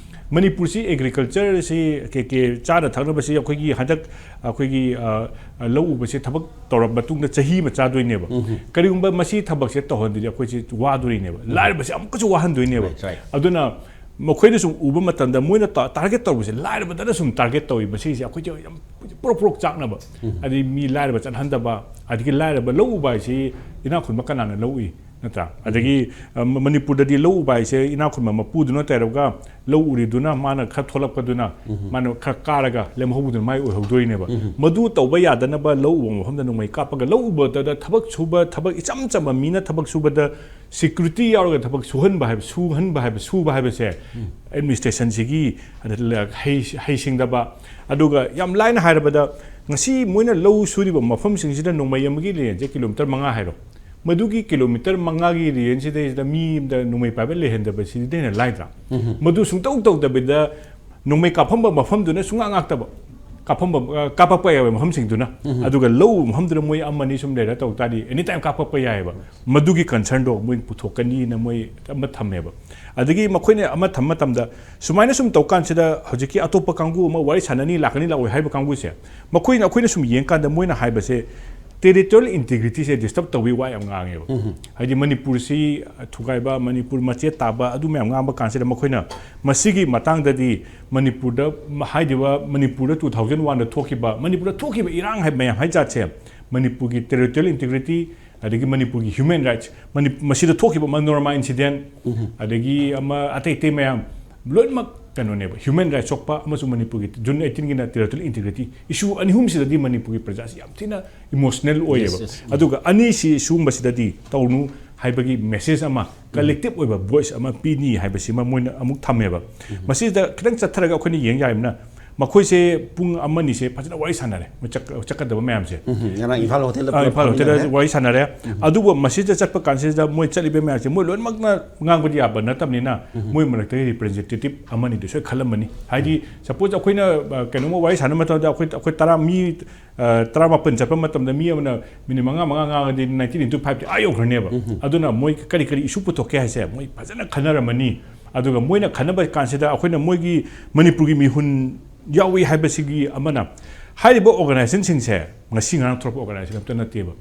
ꯃꯅꯤꯄꯨꯔꯁꯤ ꯑꯦꯒ꯭ꯔꯤꯀꯜꯆꯔꯁꯤ, ꯀꯩ ꯀꯩ ꯆꯥꯅ ꯊꯛꯅꯕꯁꯤ ꯑꯩꯈꯣꯏꯒꯤ ꯍꯟꯗꯛ ꯑꯩꯈꯣꯏꯒꯤ, ꯑ, ꯂꯧ ꯎꯕꯁꯦ ꯊꯕꯛ ꯇꯧꯔꯕ ꯃꯇꯨꯡꯗ ꯆꯍꯤ ꯑꯃ ꯆꯥꯗꯣꯏꯅꯦꯕ꯫ ꯀꯔꯤꯒꯨꯝꯕ ꯃꯁꯤ ꯊꯕꯛꯁꯦ ꯇꯧꯍꯟꯗ꯭ꯔꯗꯤ ꯑꯩꯈꯣꯏꯁꯦ ꯋꯥꯗꯣꯔꯤꯅꯦꯕ, ꯂꯥꯏꯔꯕꯁꯦ ꯑꯃꯨꯛꯀꯁꯨ ꯋꯥꯍꯟꯗꯣꯏꯅꯦꯕ꯫ Right, right. ꯑꯗꯨꯅ ꯃꯈꯣꯏꯅ ꯁꯨꯝ ꯎꯕ ꯃꯇꯝꯗ ꯃꯣꯏꯅ ꯇꯥ-, ꯇꯥꯔꯒꯦꯠ ꯇꯧꯕꯁꯦ ꯂꯥꯏꯔꯕꯗꯅ ꯁꯨꯝ ꯇꯥꯔꯒꯦꯠ ꯇꯧꯏ꯫ ꯃꯁꯤꯁꯦ ꯑꯩꯈꯣꯏꯁꯦ ꯌꯥꯝ ꯄ꯭ꯔꯣꯛ ꯄ꯭ꯔꯣꯛ ꯆꯥꯛꯅꯕ, ꯑꯗꯩ ꯃꯤ ꯂꯥꯏꯔꯕ ꯆꯠꯍꯟꯗꯕ, ꯑꯗꯒꯤ ꯂꯥꯏꯔꯕ ꯂꯧ ꯎꯕ ꯍꯥꯏꯁꯤ ꯏꯅꯥꯛ ꯈꯨꯟꯕ ꯀꯅꯥꯅ ꯂꯧ ꯎꯏ? ꯅꯠꯇ꯭ꯔꯥ? ꯑꯗꯒꯤ ꯑ, ꯃ- ꯃꯅꯤꯄꯨꯔꯗꯗꯤ ꯂꯧ ꯎꯕ ꯍꯥꯏꯁꯦ ꯏꯅꯥꯛ ꯈꯨꯟꯕ ꯃꯄꯨꯗꯨꯅ ꯇꯧꯔꯒ ꯂꯧ ꯎꯔꯤꯗꯨꯅ ꯃꯥꯅ ꯈꯔ ꯊꯣꯛꯂꯛꯄꯗꯨꯅ ꯃꯥꯅ ꯈꯔ ꯀꯥꯔꯒ ꯂꯦꯝꯍꯧꯕꯗꯨꯅ ꯃꯥꯏ ꯑꯣꯏꯍꯧꯗꯣꯏꯅꯦꯕ꯫ ꯃꯗꯨ ꯇꯧꯕ ꯌꯥꯗꯅꯕ ꯂꯧ ꯎꯕ ꯃꯐꯝꯗ ꯅꯣꯡꯃꯩ ꯀꯥꯞꯄꯒ ꯂꯧ ꯎꯕꯗ ꯊꯕꯛ ꯁꯨꯕ, ꯊꯕꯛ ꯏꯆꯝ ꯆꯝꯕ ꯃꯤꯅ ꯊꯕꯛ ꯁꯨꯕꯗ ꯁꯤꯀ꯭ꯌꯨꯔꯤꯇꯤ ꯌꯥꯎꯔꯒ ꯊꯕꯛ ꯁꯨꯍꯟꯕ ꯍꯥꯏꯕ, ꯁꯨꯍꯟꯕ ꯍꯥꯏꯕ, ꯁꯨꯕ ꯍꯥꯏꯕꯁꯦ ꯑꯦꯗꯃꯤꯅꯤꯁꯇ꯭ꯔꯦꯁꯟꯁꯤꯒꯤ ꯍꯩ- ꯍꯩꯁꯤꯡꯗꯕ꯫ ꯑꯗꯨꯒ ꯌꯥꯝ ꯂꯥꯏꯅ ꯍꯥꯏꯔꯕꯗ, ꯉꯁꯤ ꯃꯣꯏꯅ ꯂꯧ ꯁꯨꯔꯤꯕ ꯃꯐꯝꯁꯤꯡꯁꯤꯗ ꯅꯣꯡꯃꯩ ꯑꯃꯒꯤ ꯂꯦꯟꯁꯦ ꯀꯤꯂꯣꯃꯤꯇꯔ ꯃꯉꯥ ꯍꯥꯏꯔꯣ, ꯃꯗꯨꯒꯤ ꯀꯤꯂꯣꯃꯤꯇꯔ ꯃꯉꯥꯒꯤ ꯔꯦꯟꯖꯁꯤꯗꯩꯁꯤꯗ ꯃꯤ ꯑꯃꯗ ꯅꯣꯡꯃꯩ ꯄꯥꯏꯕ ꯂꯩꯍꯟꯗꯕꯁꯤꯗꯤ ꯍꯦꯟꯅ ꯂꯥꯏꯗ꯭ꯔꯥ? ꯃꯗꯨ ꯁꯨꯡꯇꯧ ꯇꯧꯗꯕꯤꯗ ꯅꯣꯡꯃꯩ ꯀꯥꯞꯐꯝꯕ ꯃꯐꯝꯗꯨꯅ ꯁꯨꯡꯉꯥꯛ ꯉꯥꯛꯇꯕ, ꯀꯥꯞꯐꯝꯕ, ꯑ, ꯀꯥꯞꯄꯛꯄ ꯌꯥꯕ ꯃꯐꯝꯁꯤꯡꯗꯨꯅ꯫ ꯑꯗꯨꯒ ꯂꯧ ꯃꯐꯝꯗꯨꯗ ꯃꯣꯏ ꯑꯃ ꯑꯅꯤ ꯁꯨꯝ ꯂꯩꯔ ꯇꯧ ꯇꯥꯔꯗꯤ ꯑꯦꯅꯤ ꯇꯥꯏꯝ ꯀꯥꯞꯄꯛꯄ ꯌꯥꯏꯑꯕ꯫ ꯃꯗꯨꯒꯤ ꯀꯟꯁꯔꯟꯗꯣ ꯃꯣꯏ ꯄꯨꯊꯣꯛꯀꯅꯤꯅ ꯃꯣꯏ ꯑꯃ ꯊꯝꯃꯦꯕ꯫ ꯑꯗꯒꯤ ꯃꯈꯣꯏꯅ ꯑꯃ ꯊꯝꯕ ꯃꯇꯝꯗ ꯁꯨꯃꯥꯏꯅ ꯁꯨꯝ ꯇꯧ ꯀꯥꯟꯁꯤꯗ ꯍꯧꯖꯤꯛꯀꯤ ꯑꯇꯣꯞꯄ ꯀꯥꯡꯕꯨ ꯑꯃ ꯋꯥꯔꯤ ꯁꯥꯟꯅꯅꯤ ꯂꯥꯛꯀꯅꯤ ꯂꯥꯛꯑꯣꯏ ꯍꯥꯏꯕ ꯀꯥꯡꯕꯨꯁꯦ, ꯃꯈꯣꯏꯅ, ꯑꯩꯈꯣꯏꯅ ꯁꯨꯝ ꯌꯦꯡꯀꯥꯟꯗ ꯃꯣꯏꯅ ꯍꯥꯏꯕꯁꯦ ꯇꯦꯔꯤꯇꯣꯔꯤꯌꯦꯜ ꯏꯟꯇꯤꯒ꯭ꯔꯤꯇꯤꯁꯦ ꯗꯤꯁꯇꯔꯕ ꯇꯧꯕꯒꯤ ꯋꯥ ꯌꯥꯝ ꯉꯥꯡꯉꯦꯕ꯫ ꯍꯥꯏꯗꯤ ꯃꯅꯤꯄꯨꯔꯁꯤ ꯊꯨꯒꯥꯏꯕ, ꯃꯅꯤꯄꯨꯔ ꯃꯆꯦꯠ ꯇꯥꯕ, ꯑꯗꯨ ꯃꯌꯥꯝ ꯉꯥꯡꯕ ꯀꯥꯟꯁꯤꯗ ꯃꯈꯣꯏꯅ ꯃꯁꯤꯒꯤ ꯃꯇꯥꯡꯗꯗꯤ ꯃꯅꯤꯄꯨꯔꯗ, ꯍꯥꯏꯔꯤꯕ ꯃꯅꯤꯄꯨꯔꯗ two thousand one ꯗ ꯊꯣꯛꯈꯤꯕ, ꯃꯅꯤꯄꯨꯔꯗ ꯊꯣꯛꯈꯤꯕ ꯏꯔꯥꯡ ꯍꯥꯏ ꯃꯌꯥꯝ ꯍꯥꯏ ꯖꯥꯠꯁꯦ ꯃꯅꯤꯄꯨꯔꯒꯤ ꯇꯦꯔꯤꯇꯣꯔꯤꯌꯦꯜ ꯏꯟꯇꯤꯒ꯭ꯔꯤꯇꯤ, ꯑꯗꯒꯤ ꯃꯅꯤꯄꯨꯔꯒꯤ ꯍ꯭ꯌꯨꯃꯦꯟ ꯔꯥꯏꯠꯁ, ꯃꯅꯤ- ꯃꯁꯤꯗ ꯊꯣꯛꯈꯤꯕ ꯃꯅꯣꯔꯃꯥ ꯏꯟꯁꯤꯗꯦꯟ, ꯑꯗꯒꯤ ꯑꯃ ꯑꯇꯩ ꯑꯇꯩ ꯃꯌꯥꯝ ꯂꯣꯏꯅꯃꯛ ꯀꯩꯅꯣꯅꯦꯕ, ꯍ꯭ꯌꯨꯃꯦꯟ ꯔꯥꯏꯠꯁ ꯁꯣꯛꯄ ꯑꯃꯁꯨꯡ ꯃꯅꯤꯄꯨꯔꯒꯤ ꯖꯨꯟ ꯑꯩꯠꯇꯤꯟꯒꯤꯅ ꯇꯦꯔꯤꯇꯣꯔꯤꯌꯦꯜ ꯏꯟꯇꯤꯒ꯭ꯔꯤꯇꯤ, ꯏꯁꯨ ꯑꯅꯤ ꯑꯍꯨꯝꯁꯤꯗꯗꯤ ꯃꯅꯤꯄꯨꯔꯒꯤ ꯄ꯭ꯔꯖꯥꯁꯤ ꯌꯥꯝ ꯊꯤꯅ ꯏꯃꯣꯁꯅꯦꯜ ꯑꯣꯏꯌꯦꯕ꯫ Yes, yes. ꯑꯗꯨꯒ ꯑꯅꯤꯁꯤ, ꯁꯤꯒꯨꯝꯕꯁꯤꯗꯗꯤ ꯇꯧꯅꯨ ꯍꯥꯏꯕꯒꯤ ꯃꯦꯁꯦꯖ ꯑꯃ, ꯀꯂꯦꯛꯇꯤꯚ ꯑꯣꯏꯕ ꯚꯣꯏꯁ ꯑꯃ ꯄꯤꯅꯤ ꯍꯥꯏꯕꯁꯤꯃ ꯃꯣꯏꯅ ꯑꯃꯨꯛ ꯊꯝꯃꯦꯕ꯫ ꯃꯁꯤꯗ ꯈꯤꯇꯪ ꯆꯠꯊꯔꯒ ꯑꯩꯈꯣꯏꯅ ꯌꯦꯡ ꯌꯥꯏꯕꯅ, ꯃꯈꯣꯏꯁꯦ ꯄꯨꯡ ꯑꯃ ꯑꯅꯤꯁꯦ ꯐꯖꯅ ꯋꯥꯔꯤ ꯁꯥꯟꯅꯔꯦ, ꯃꯣꯏ ꯆꯠ- ꯆꯠꯀꯗꯕ ꯃꯌꯥꯝꯁꯦ꯫ ꯎꯝ, ꯉꯔꯥꯡ ꯏꯝꯐꯥꯜ ꯍꯣꯇꯦꯜꯗ ꯑꯥ, ꯄꯨꯂꯞ ꯏꯝꯐꯥꯜ ꯍꯣꯇꯦꯜꯗ ꯐꯝꯃꯤꯟꯅꯔꯦ꯫ ꯋꯥꯔꯤ ꯁꯥꯟꯅꯔꯦ꯫ ꯑꯗꯨꯕꯨ ꯃꯁꯤꯗ ꯆꯠꯄ ꯀꯥꯟꯁꯤꯗ ꯃꯣꯏ ꯆꯠꯂꯤꯕ ꯃꯌꯥꯝꯁꯦ ꯃꯣꯏ ꯂꯣꯏꯅꯃꯛꯅ ꯉꯥꯡꯕꯗꯤ ꯌꯥꯕ ꯅꯠꯇꯕꯅꯤꯅ, ꯃꯣꯏ ꯃꯔꯛꯇꯒꯤ ꯔꯤꯄ꯭ꯔꯖꯦꯟꯇꯦꯇꯤꯚ ꯑꯃꯅꯤꯗꯤ ꯁꯣꯏ ꯈꯜꯂꯝꯃꯅꯤ꯫ ꯍꯥꯏꯗꯤ, ꯁꯄꯣꯖ ꯑꯩꯈꯣꯏꯅ, ꯑ, ꯀꯩꯅꯣꯝꯃ ꯋꯥꯔꯤ ꯁꯥꯟꯅꯕ ꯃꯇꯝꯗ ꯑꯩꯈꯣꯏ, ꯑꯩꯈꯣꯏ ꯇꯔꯥ ꯃꯤ, ꯑ, ꯇꯔꯥꯃꯥꯄꯟ ꯆꯠꯄ ꯃꯇꯝꯗ ꯃꯤ ꯑꯃꯅ ꯃꯤꯅꯤꯠ ꯃꯉꯥ, ꯃꯉꯥ ꯉꯥꯡꯉꯗꯤ nineteen into five ꯇꯤ ꯑꯥ ꯌꯧꯈ꯭ꯔꯅꯦꯕ꯫ ꯑꯗꯨꯅ ꯃꯣꯏ ꯀꯔꯤ ꯀꯔꯤ ꯏꯁꯨ ꯄꯨꯊꯣꯛꯀꯦ ꯍꯥꯏꯁꯦ ꯃꯣꯏ ꯐꯖꯅ ꯈꯟꯅꯔꯝꯃꯅꯤ꯫ ꯑꯗꯨꯒ ꯃꯣꯏꯅ ꯈꯟꯅꯕ ꯀꯥꯟꯁꯤꯗ ꯑꯩꯈꯣꯏꯅ ꯃꯣꯏꯒꯤ ꯃꯅꯤꯄꯨꯔꯒꯤ ꯃꯤꯍꯨꯟ ꯌꯥꯎꯏ ꯍꯥꯏꯕꯁꯤꯒꯤ ꯑꯃꯅ, ꯍꯥꯏꯔꯤꯕ ꯑꯣꯔꯒꯅꯥꯏꯖꯦꯁꯟꯁꯤꯡꯁꯦ ꯉꯁꯤ ꯉꯔꯥꯡ ꯊꯣꯛꯂꯛꯄ ꯑꯣꯔꯒꯅꯥꯏꯖꯦꯁꯟ ꯑꯝꯇ ꯅꯠꯇꯦꯕ꯫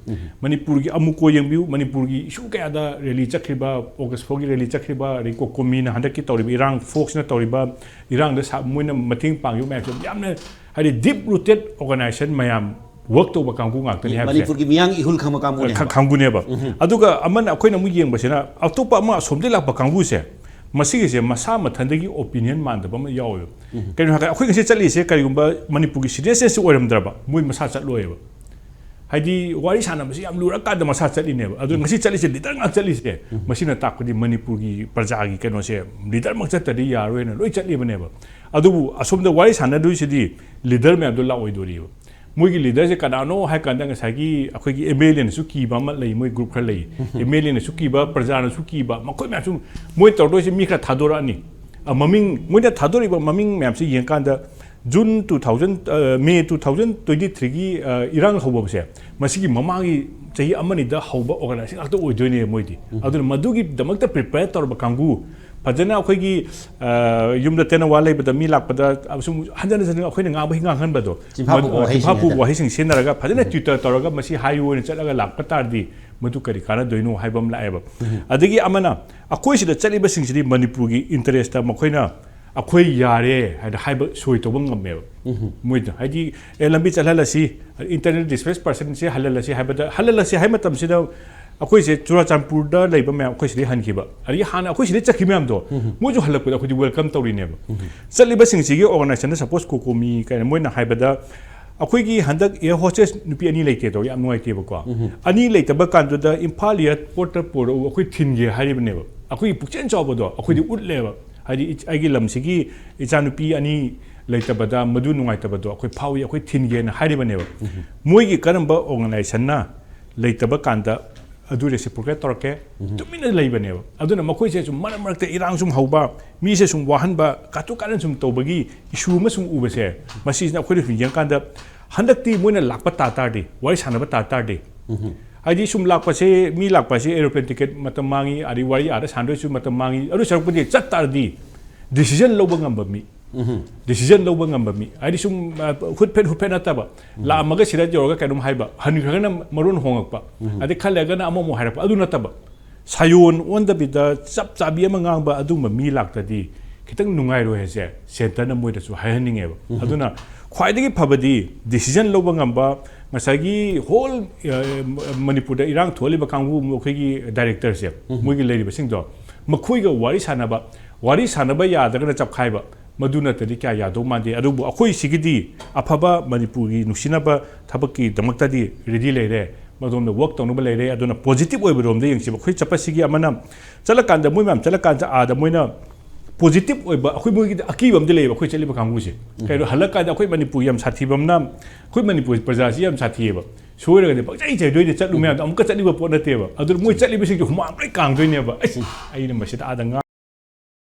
ꯃꯅꯤꯄꯨꯔꯒꯤ ꯑꯃꯨꯛꯀꯣ ꯌꯦꯡꯕꯤꯌꯨ, ꯃꯅꯤꯄꯨꯔꯒꯤ ꯏꯁꯨ ꯀꯌꯥꯗ ꯔꯦꯂꯤ ꯆꯠꯈ꯭ꯔꯤꯕ, ꯑꯣꯒꯁ ꯐꯣꯔꯒꯤ ꯔꯦꯂꯤ ꯆꯠꯈ꯭ꯔꯤꯕ, ꯑꯗꯩ ꯀꯣꯀꯣꯃꯤꯅ ꯍꯟꯗꯛꯀꯤ ꯇꯧꯔꯤꯕ ꯏꯔꯥꯡ, ꯐꯣꯛꯁꯅ ꯇꯧꯔꯤꯕ ꯏꯔꯥꯡꯗ ꯁꯥ-, ꯃꯣꯏꯅ ꯃꯇꯦꯡ ꯄꯥꯡꯉꯤꯕ ꯃꯌꯥꯝꯁꯦ ꯌꯥꯝꯅ, ꯍꯥꯏꯗꯤ, ꯗꯤꯞ ꯔꯨꯇꯦꯠ ꯑꯣꯔꯒꯅꯥꯏꯖꯦꯁꯟ ꯃꯌꯥꯝ ꯋꯔꯛ ꯇꯧꯕ ꯀꯥꯡꯕꯨ ꯉꯥꯛꯇꯅꯤ ꯍꯥꯏꯕꯁꯦ꯫ ꯃꯅꯤꯄꯨꯔꯒꯤ ꯃꯤꯌꯥꯝꯒꯤ ꯏꯍꯨꯜ ꯈꯪꯕ ꯀꯥꯡꯕꯨꯅꯦ꯫ ꯈ- ꯈꯪꯕꯨꯅꯦꯕ꯫ ꯑꯗꯨꯒ ꯑꯃꯅ ꯑꯩꯈꯣꯏꯅ ꯑꯃꯨꯛ ꯌꯦꯡꯕꯁꯤꯅ ꯑꯇꯣꯞꯄ ꯑꯃ ꯑꯁꯣꯝꯗꯒꯤ ꯂꯥꯛꯄ ꯀꯥꯡꯕꯨꯁꯦ, ꯃꯁꯤꯒꯤꯁꯦ ꯃꯁꯥ ꯃꯊꯟꯗꯒꯤ ꯑꯣꯄꯤꯅꯤꯌꯟ ꯃꯥꯟꯗꯕ ꯑꯃ ꯌꯥꯎꯋꯦꯕ꯫ ꯀꯩꯅꯣ ꯍꯥꯏꯔꯀꯥꯟꯗ ꯑꯩꯈꯣꯏ ꯉꯁꯤ ꯆꯠꯂꯤꯁꯦ ꯀꯔꯤꯒꯨꯝꯕ ꯃꯅꯤꯄꯨꯔꯒꯤ ꯁꯤꯇꯤꯖꯦꯟꯁꯤꯞ ꯑꯣꯏꯔꯝꯗ꯭ꯔꯕ ꯃꯣꯏ ꯃꯁꯥ ꯆꯠꯂꯣꯏꯕ꯫ ꯍꯥꯏꯗꯤ ꯋꯥꯔꯤ ꯁꯥꯟꯅꯕꯁꯤ ꯌꯥꯝ ꯂꯨꯔꯀꯥꯟꯗ ꯃꯁꯥ ꯆꯠꯂꯤꯅꯦꯕ꯫ ꯑꯗꯨ ꯉꯁꯤ ꯆꯠꯂꯤꯁꯦ ꯂꯤꯗꯔ ꯉꯥꯛ ꯆꯠꯂꯤꯁꯦ, ꯃꯁꯤꯅ ꯇꯥꯛꯄꯗꯤ ꯃꯅꯤꯄꯨꯔꯒꯤ ꯄ꯭ꯔꯖꯥꯒꯤ ꯀꯩꯅꯣꯁꯦ ꯂꯤꯗꯔꯃꯛ ꯆꯠꯇ꯭ꯔꯗꯤ ꯌꯥꯔꯣꯏꯅ ꯂꯣꯏ ꯆꯠꯂꯤꯕꯅꯦꯕ꯫ ꯑꯗꯨꯕꯨ ꯑꯁꯣꯝꯗ ꯋꯥꯔꯤ ꯁꯥꯟꯅꯗꯣꯏꯁꯤꯗꯤ ꯂꯤꯗꯔ ꯃꯌꯥꯝꯗꯣ ꯂꯥꯛꯑꯣꯏꯗꯣꯔꯤꯕ꯫ ꯃꯣꯏꯒꯤ ꯂꯤꯗꯔꯁꯦ ꯀꯅꯥꯅꯣ ꯍꯥꯏ ꯀꯥꯟꯗ ꯉꯁꯥꯏꯒꯤ ꯑꯩꯈꯣꯏꯒꯤ ꯑꯦꯝ ꯑꯦꯜ ꯑꯦꯅꯁꯨ ꯀꯤꯕ ꯑꯃ ꯂꯩ, ꯃꯣꯏ ꯒ꯭ꯔꯨꯞ ꯈꯔ ꯂꯩ꯫ ꯑꯦꯝ ꯑꯦꯜ ꯑꯦꯅꯁꯨ ꯀꯤꯕ, ꯄ꯭ꯔꯖꯥꯅꯁꯨ ꯀꯤꯕ, ꯃꯈꯣꯏ ꯃꯌꯥꯝꯁꯨ ꯃꯣꯏ ꯇꯧꯔꯗꯣꯏꯁꯦ ꯃꯤ ꯈꯔ ꯊꯥꯗꯣꯔꯛꯑꯅꯤ꯫ ꯑ, ꯃꯃꯤꯡ ꯃꯣꯏꯅ ꯊꯥꯗꯣꯔꯛꯏꯕ ꯃꯃꯤꯡ ꯃꯌꯥꯝꯁꯦ ꯌꯦꯡꯀꯥꯟꯗ June two thousand, May two thousand twenty ꯊ꯭ꯔꯤꯒꯤ ꯏꯔꯥꯡ ꯍꯧꯕꯁꯦ ꯃꯁꯤꯒꯤ ꯃꯃꯥꯡꯒꯤ ꯆꯍꯤ ꯑꯃꯅꯤꯗ ꯍꯧꯕ ꯑꯣꯔꯒꯅꯥꯏꯖꯦꯁꯟ ꯉꯥꯛꯇ ꯑꯣꯏꯗꯣꯏꯅꯦ ꯃꯣꯏꯗꯤ꯫ ꯑꯗꯨꯅ ꯃꯗꯨꯒꯤꯗꯃꯛꯇ ꯄ꯭ꯔꯤꯄꯦꯌꯔ ꯇꯧꯔꯕ ꯀꯥꯡꯕꯨ ꯐꯖꯅ ꯑꯩꯈꯣꯏꯒꯤ, ꯑ, ꯌꯨꯝꯗ ꯇꯦꯟꯅꯋꯥ ꯂꯩꯕꯗ ꯃꯤ ꯂꯥꯛꯄꯗ ꯁꯨꯝ ꯍꯟꯖꯟ ꯍꯟꯖꯟ ꯑꯩꯈꯣꯏꯅ ꯉꯥꯡꯕ ꯉꯥꯡꯍꯟꯕꯗꯣ, ꯆꯤꯟꯐꯥ ꯄꯨꯕ ꯃꯗꯨ- ꯋꯥꯍꯩꯁꯤꯡ ꯆꯤꯟꯐꯥ ꯄꯨꯕ ꯍꯥꯏꯇꯥꯔꯦ꯫ ꯋꯥꯍꯩꯁꯤꯡ ꯁꯤꯖꯤꯟꯅꯔꯒ ꯐꯖꯅ ꯇ꯭ꯋꯤꯇꯔ ꯇꯧꯔꯒ ꯃꯁꯤ ꯍꯥꯏꯌꯨ ꯍꯥꯏꯅ ꯆꯠꯂꯒ ꯂꯥꯛꯄ ꯇꯥꯔꯗꯤ ꯃꯗꯨ ꯀꯔꯤ ꯀꯥꯟꯅꯗꯣꯏꯅꯣ ꯍꯥꯏꯕ ꯑꯃ ꯂꯥꯛꯑꯦꯕ꯫ ꯑꯗꯒꯤ ꯑꯃꯅ ꯑꯩꯈꯣꯏ ꯁꯤꯗ ꯆꯠꯂꯤꯕꯁꯤꯡꯁꯤꯗꯤ ꯃꯅꯤꯄꯨꯔꯒꯤ ꯏꯟꯇꯔꯦꯁꯇ ꯃꯈꯣꯏꯅ ꯑꯩꯈꯣꯏ ꯌꯥꯔꯦ ꯍꯥꯏꯅ ꯍꯥꯏꯕ ꯁꯣꯏ ꯇꯧꯕ ꯉꯝꯃꯦꯕ꯫ ꯃꯣꯏꯗ ꯍꯥꯏꯗꯤ ꯑꯦ ꯂꯝꯕꯤ ꯆꯠꯍꯜꯂꯁꯤ, ꯏꯟꯇꯔꯅꯦꯜ ꯗꯤꯁꯄ꯭ꯂꯦꯁ ꯄꯔꯁꯟꯁꯦ ꯍꯜꯍꯜꯂꯁꯤ ꯍꯥꯏꯕꯗ, ꯍꯜꯍꯜꯂꯁꯤ ꯍꯥꯏ ꯃꯇꯝꯁꯤꯗ ꯑꯩꯈꯣꯏꯁꯦ ꯆꯨꯔꯥꯆꯥꯟꯄꯨꯔꯗ ꯂꯩꯕ ꯃꯌꯥꯝ ꯑꯩꯈꯣꯏ ꯁꯤꯗꯩ ꯍꯟꯈꯤꯕ, ꯑꯗꯒꯤ ꯍꯥꯟꯅ ꯑꯩꯈꯣꯏ ꯁꯤꯗꯩ ꯆꯠꯈꯤꯕ ꯃꯌꯥꯝꯗꯣ ꯃꯣꯏꯁꯨ ꯍꯜꯂꯛꯄꯗ ꯑꯩꯈꯣꯏꯗꯤ ꯋꯦꯜꯀꯝ ꯇꯧꯔꯤꯅꯦꯕ꯫ ꯆꯠꯂꯤꯕꯁꯤꯡꯁꯤꯒꯤ ꯑꯣꯔꯒꯅꯥꯏꯖꯦꯁꯟꯗ ꯁꯄꯣꯁ ꯀꯣꯀꯣꯃꯤ ꯀꯥꯏꯅ ꯃꯣꯏꯅ ꯍꯥꯏꯕꯗ ꯑꯩꯈꯣꯏꯒꯤ ꯍꯟꯗꯛ ꯑꯦꯌꯔ ꯍꯣꯁꯇꯦꯁ ꯅꯨꯄꯤ ꯑꯅꯤ ꯂꯩꯇꯦ ꯇꯧ ꯌꯥꯝ ꯅꯨꯡꯉꯥꯏꯇꯦꯕꯀꯣ꯫ ꯑꯅꯤ ꯂꯩꯇꯕ ꯀꯥꯟꯗꯨꯗ ꯏꯝꯐꯥꯜ ꯑꯦꯌꯔꯄꯣꯔꯠꯇ ꯄꯨꯔꯛꯎ, ꯑꯩꯈꯣꯏ ꯊꯤꯟꯒꯦ ꯍꯥꯏꯔꯤꯕꯅꯦꯕ꯫ ꯑꯩꯈꯣꯏꯒꯤ ꯄꯨꯛꯆꯦꯜ ꯆꯥꯎꯕꯗꯣ ꯑꯩꯈꯣꯏꯗꯤ ꯎꯠꯂꯦꯕ꯫ ꯍꯥꯏꯗꯤ ꯏꯆ- ꯑꯩꯒꯤ ꯂꯝꯁꯤꯒꯤ ꯏꯆꯥꯅꯨꯄꯤ ꯑꯅꯤ ꯂꯩꯇꯕꯗ ꯃꯗꯨ ꯅꯨꯡꯉꯥꯏꯇꯕꯗꯣ ꯑꯩꯈꯣꯏ ꯐꯥꯎꯏ, ꯑꯩꯈꯣꯏ ꯊꯤꯟꯒꯦꯅ ꯍꯥꯏꯔꯤꯕꯅꯦꯕ꯫ ꯃꯣꯏꯒꯤ ꯀꯔꯝꯕ ꯑꯣꯔꯒꯅꯥꯏꯖꯦꯁꯟꯅ ꯂꯩꯇꯕ ꯀꯥꯟꯗ ꯑꯗꯨ ꯔꯦꯁꯤꯄ꯭ꯔꯣꯀꯦꯠ ꯇꯧꯔꯛꯀꯦ, ꯇꯨꯃꯤꯟꯅ ꯂꯩꯕꯅꯦꯕ꯫ ꯑꯗꯨꯅ ꯃꯈꯣꯏꯁꯦ ꯁꯨꯝ ꯃꯔꯛ ꯃꯔꯛꯇ ꯏꯔꯥꯡ ꯁꯨꯝ ꯍꯧꯕ, ꯃꯤꯁꯦ ꯁꯨꯝ ꯋꯥꯍꯟꯕ, ꯀꯥꯇꯨ ꯀꯥꯔꯟ ꯁꯨꯝ ꯇꯧꯕꯒꯤ ꯏꯁꯨ ꯑꯃ ꯁꯨꯝ ꯎꯕꯁꯦ, ꯃꯁꯤꯁꯤꯅ ꯑꯩꯈꯣꯏꯅ ꯁꯨꯝ ꯌꯦꯡꯀꯥꯟꯗ ꯍꯟꯗꯛꯇꯤ ꯃꯣꯏꯅ ꯂꯥꯛꯄ ꯇꯥ ꯇꯥꯔꯗꯤ, ꯋꯥꯔꯤ ꯁꯥꯟꯅꯕ ꯇꯥ ꯇꯥꯔꯗꯤ, ꯍꯥꯏꯗꯤ ꯁꯨꯝ ꯂꯥꯛꯄꯁꯦ, ꯃꯤ ꯂꯥꯛꯄꯁꯦ ꯑꯦꯔꯣꯄ꯭ꯂꯦꯟ ꯇꯤꯀꯦꯠ ꯃꯇꯝ ꯃꯥꯡꯉꯤ, ꯑꯗꯩ ꯋꯥꯔꯤ ꯑꯥꯗ ꯁꯥꯟꯅꯗꯣꯏꯁꯨ ꯃꯇꯝ ꯃꯥꯡꯉꯤ꯫ ꯑꯗꯨ ꯁꯔꯨꯛꯄꯨꯗꯤ ꯆꯠ ꯇꯥꯔꯗꯤ ꯗꯤꯁꯤꯖꯟ ꯂꯧꯕ ꯉꯝꯕ ꯃꯤ, ꯗꯤꯁꯤꯖꯟ ꯂꯧꯕ ꯉꯝꯕ ꯃꯤ, ꯍꯥꯏꯗꯤ ꯁꯨꯝ, ꯑ, ꯍꯨꯠꯐꯦꯠ ꯍꯨꯠꯐꯦꯠ ꯅꯠꯇꯕ, ꯂꯥꯛꯑꯝꯃꯒ ꯁꯤꯗ ꯌꯧꯔꯒ ꯀꯩꯅꯣꯝ ꯍꯥꯏꯕ, ꯍꯟꯈ꯭ꯔꯒꯅ ꯃꯔꯣꯟ ꯍꯣꯡꯉꯛꯄ, ꯑꯗꯩ ꯈꯔ ꯂꯩꯔꯒꯅ ꯑꯃꯃꯨꯛ ꯍꯥꯏꯔꯛꯄ, ꯑꯗꯨ ꯅꯠꯇꯕ ꯁꯥꯌꯣꯟ ꯑꯣꯟꯗꯕꯤꯗ ꯆꯞ ꯆꯥꯕꯤ ꯑꯃ ꯉꯥꯡꯕ ꯑꯗꯨꯒꯨꯝꯕ ꯃꯤ ꯂꯥꯛꯇꯗꯤ ꯈꯤꯇꯪ ꯅꯨꯡꯉꯥꯏꯔꯣꯏ ꯍꯥꯏꯁꯦ ꯁꯦꯟꯇꯔꯅ ꯃꯣꯏꯗꯁꯨ ꯍꯥꯏꯍꯟꯅꯤꯡꯉꯦꯕ꯫ ꯑꯗꯨꯅ ꯈ꯭ꯋꯥꯏꯗꯒꯤ ꯐꯕꯗꯤ decision ꯂꯧꯕ ꯉꯝꯕ, ꯉꯁꯥꯏꯒꯤ whole ꯃꯅꯤꯄꯨꯔꯗ ꯏꯔꯥꯡ ꯊꯣꯛꯍꯜꯂꯤꯕ ꯀꯥꯡꯕꯨ ꯑꯩꯈꯣꯏꯒꯤ directorꯁꯦ, ꯃꯣꯏꯒꯤ ꯂꯩꯔꯤꯕꯁꯤꯡꯗꯣ, ꯃꯈꯣꯏꯒ ꯋꯥꯔꯤ ꯁꯥꯟꯅꯕ, ꯋꯥꯔꯤ ꯁꯥꯟꯅꯕ ꯌꯥꯗ꯭ꯔꯒꯅ ꯆꯞꯈꯥꯏꯕ, ꯃꯗꯨ ꯅꯠꯇ꯭ꯔꯗꯤ ꯀꯌꯥ ꯌꯥꯗꯧ ꯃꯥꯟꯗꯦ꯫ ꯑꯗꯨꯕꯨ ꯑꯩꯈꯣꯏ ꯁꯤꯒꯤꯗꯤ ꯑꯐꯕ ꯃꯅꯤꯄꯨꯔꯒꯤ ꯅꯨꯡꯁꯤꯅꯕ ꯊꯕꯛꯀꯤꯗꯃꯛꯇꯗꯤ ready ꯂꯩꯔꯦ, ꯃꯗꯣꯝꯗ work ꯇꯧꯅꯕ ꯂꯩꯔꯦ꯫ ꯑꯗꯨꯅ positive ꯑꯣꯏꯕ ꯔꯣꯝꯗ ꯌꯦꯡꯁꯦꯕ꯫ ꯑꯩꯈꯣꯏ ꯆꯠꯄꯁꯤꯒꯤ ꯑꯃꯅ ꯆꯠꯂꯀꯥꯟꯗ, ꯃꯣꯏ ꯃꯌꯥꯝ ꯆꯠꯂꯀꯥꯟꯗ ꯑꯥꯗ ꯃꯣꯏꯅ positive ꯑꯣꯏꯕ, ꯑꯩꯈꯣꯏ ꯃꯣꯏꯒꯤꯗꯤ ꯑꯀꯤꯕ ꯑꯃꯗꯤ ꯂꯩꯌꯦꯕ, ꯑꯩꯈꯣꯏ ꯆꯠꯂꯤꯕ ꯀꯥꯡꯕꯨꯁꯦ꯫ ꯀꯩꯅꯣ, ꯍꯜꯂꯛꯀꯥꯟꯗ ꯑꯩꯈꯣꯏ ꯃꯅꯤꯄꯨꯔ ꯌꯥꯝ ꯁꯥꯊꯤꯕ ꯑꯃꯅ, ꯑꯩꯈꯣꯏ ꯃꯅꯤꯄꯨꯔ ꯄ꯭ꯔꯖꯥꯁꯤ ꯌꯥꯝ ꯁꯥꯊꯤꯌꯦꯕ꯫ ꯁꯣꯏꯔꯒꯗꯤ ꯄꯪꯆꯩ ꯆꯩꯗꯣꯏꯅꯦ, ꯆꯠꯂꯨ ꯃꯌꯥꯝꯗꯣ ꯑꯃꯨꯛꯀ ꯆꯠꯂꯤꯕ ꯄꯣꯠ ꯅꯠꯇꯦꯕ꯫ ꯑꯗꯨꯅ ꯃꯣꯏ ꯆꯠꯂꯤꯕꯁꯤꯡꯁꯦ ꯍꯨꯃꯥꯡ ꯂꯣꯏ ꯀꯥꯡꯗꯣꯏꯅꯦꯕ꯫ ꯑꯩꯁ, ꯑꯩꯅ ꯃꯁꯤꯗ ꯑꯥꯗ ꯉꯥ-,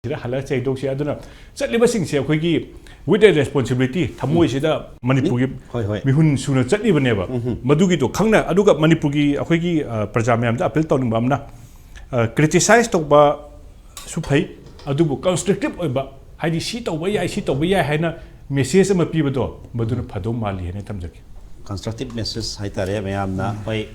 ꯁꯤꯗ ꯍꯜꯂꯒ ꯆꯩꯗꯣꯛꯁꯦ꯫ ꯑꯗꯨꯅ ꯆꯠꯂꯤꯕꯁꯤꯡꯁꯦ ꯑꯩꯈꯣꯏꯒꯤ with a responsibility, ꯊꯃꯣꯏꯁꯤꯗ ꯃꯅꯤꯄꯨꯔꯒꯤ ꯍꯣꯏ, ꯍꯣꯏ꯫ ꯃꯤꯍꯨꯟ ꯁꯨꯅ ꯆꯠꯂꯤꯕꯅꯦꯕ꯫ ꯃꯗꯨꯒꯤꯗꯣ ꯈꯪꯅ, ꯑꯗꯨꯒ ꯃꯅꯤꯄꯨꯔꯒꯤ ꯑꯩꯈꯣꯏꯒꯤ, ꯑ, ꯄ꯭ꯔꯖꯥ ꯃꯌꯥꯝꯗ appeal ꯇꯧꯅꯤꯡꯕ ꯑꯃꯅ, ꯑ, criticize ꯇꯧꯕꯁꯨ ꯐꯩ, ꯑꯗꯨꯕꯨ constructive ꯑꯣꯏꯕ, ꯍꯥꯏꯗꯤ ꯁꯤ ꯇꯧꯕ ꯌꯥꯏ, ꯁꯤ ꯇꯧꯕ ꯌꯥꯏ ꯍꯥꯏꯅ message ꯑꯃ ꯄꯤꯕꯗꯣ, ꯃꯗꯨꯅ ꯐꯗꯧ ꯃꯥꯜꯂꯤ ꯍꯥꯏꯅ ꯊꯝꯖꯒꯦ꯫ Constructive message ꯍꯥꯏꯇꯥꯔꯦ꯫ ꯃꯌꯥꯝꯅ ꯍꯣꯏ,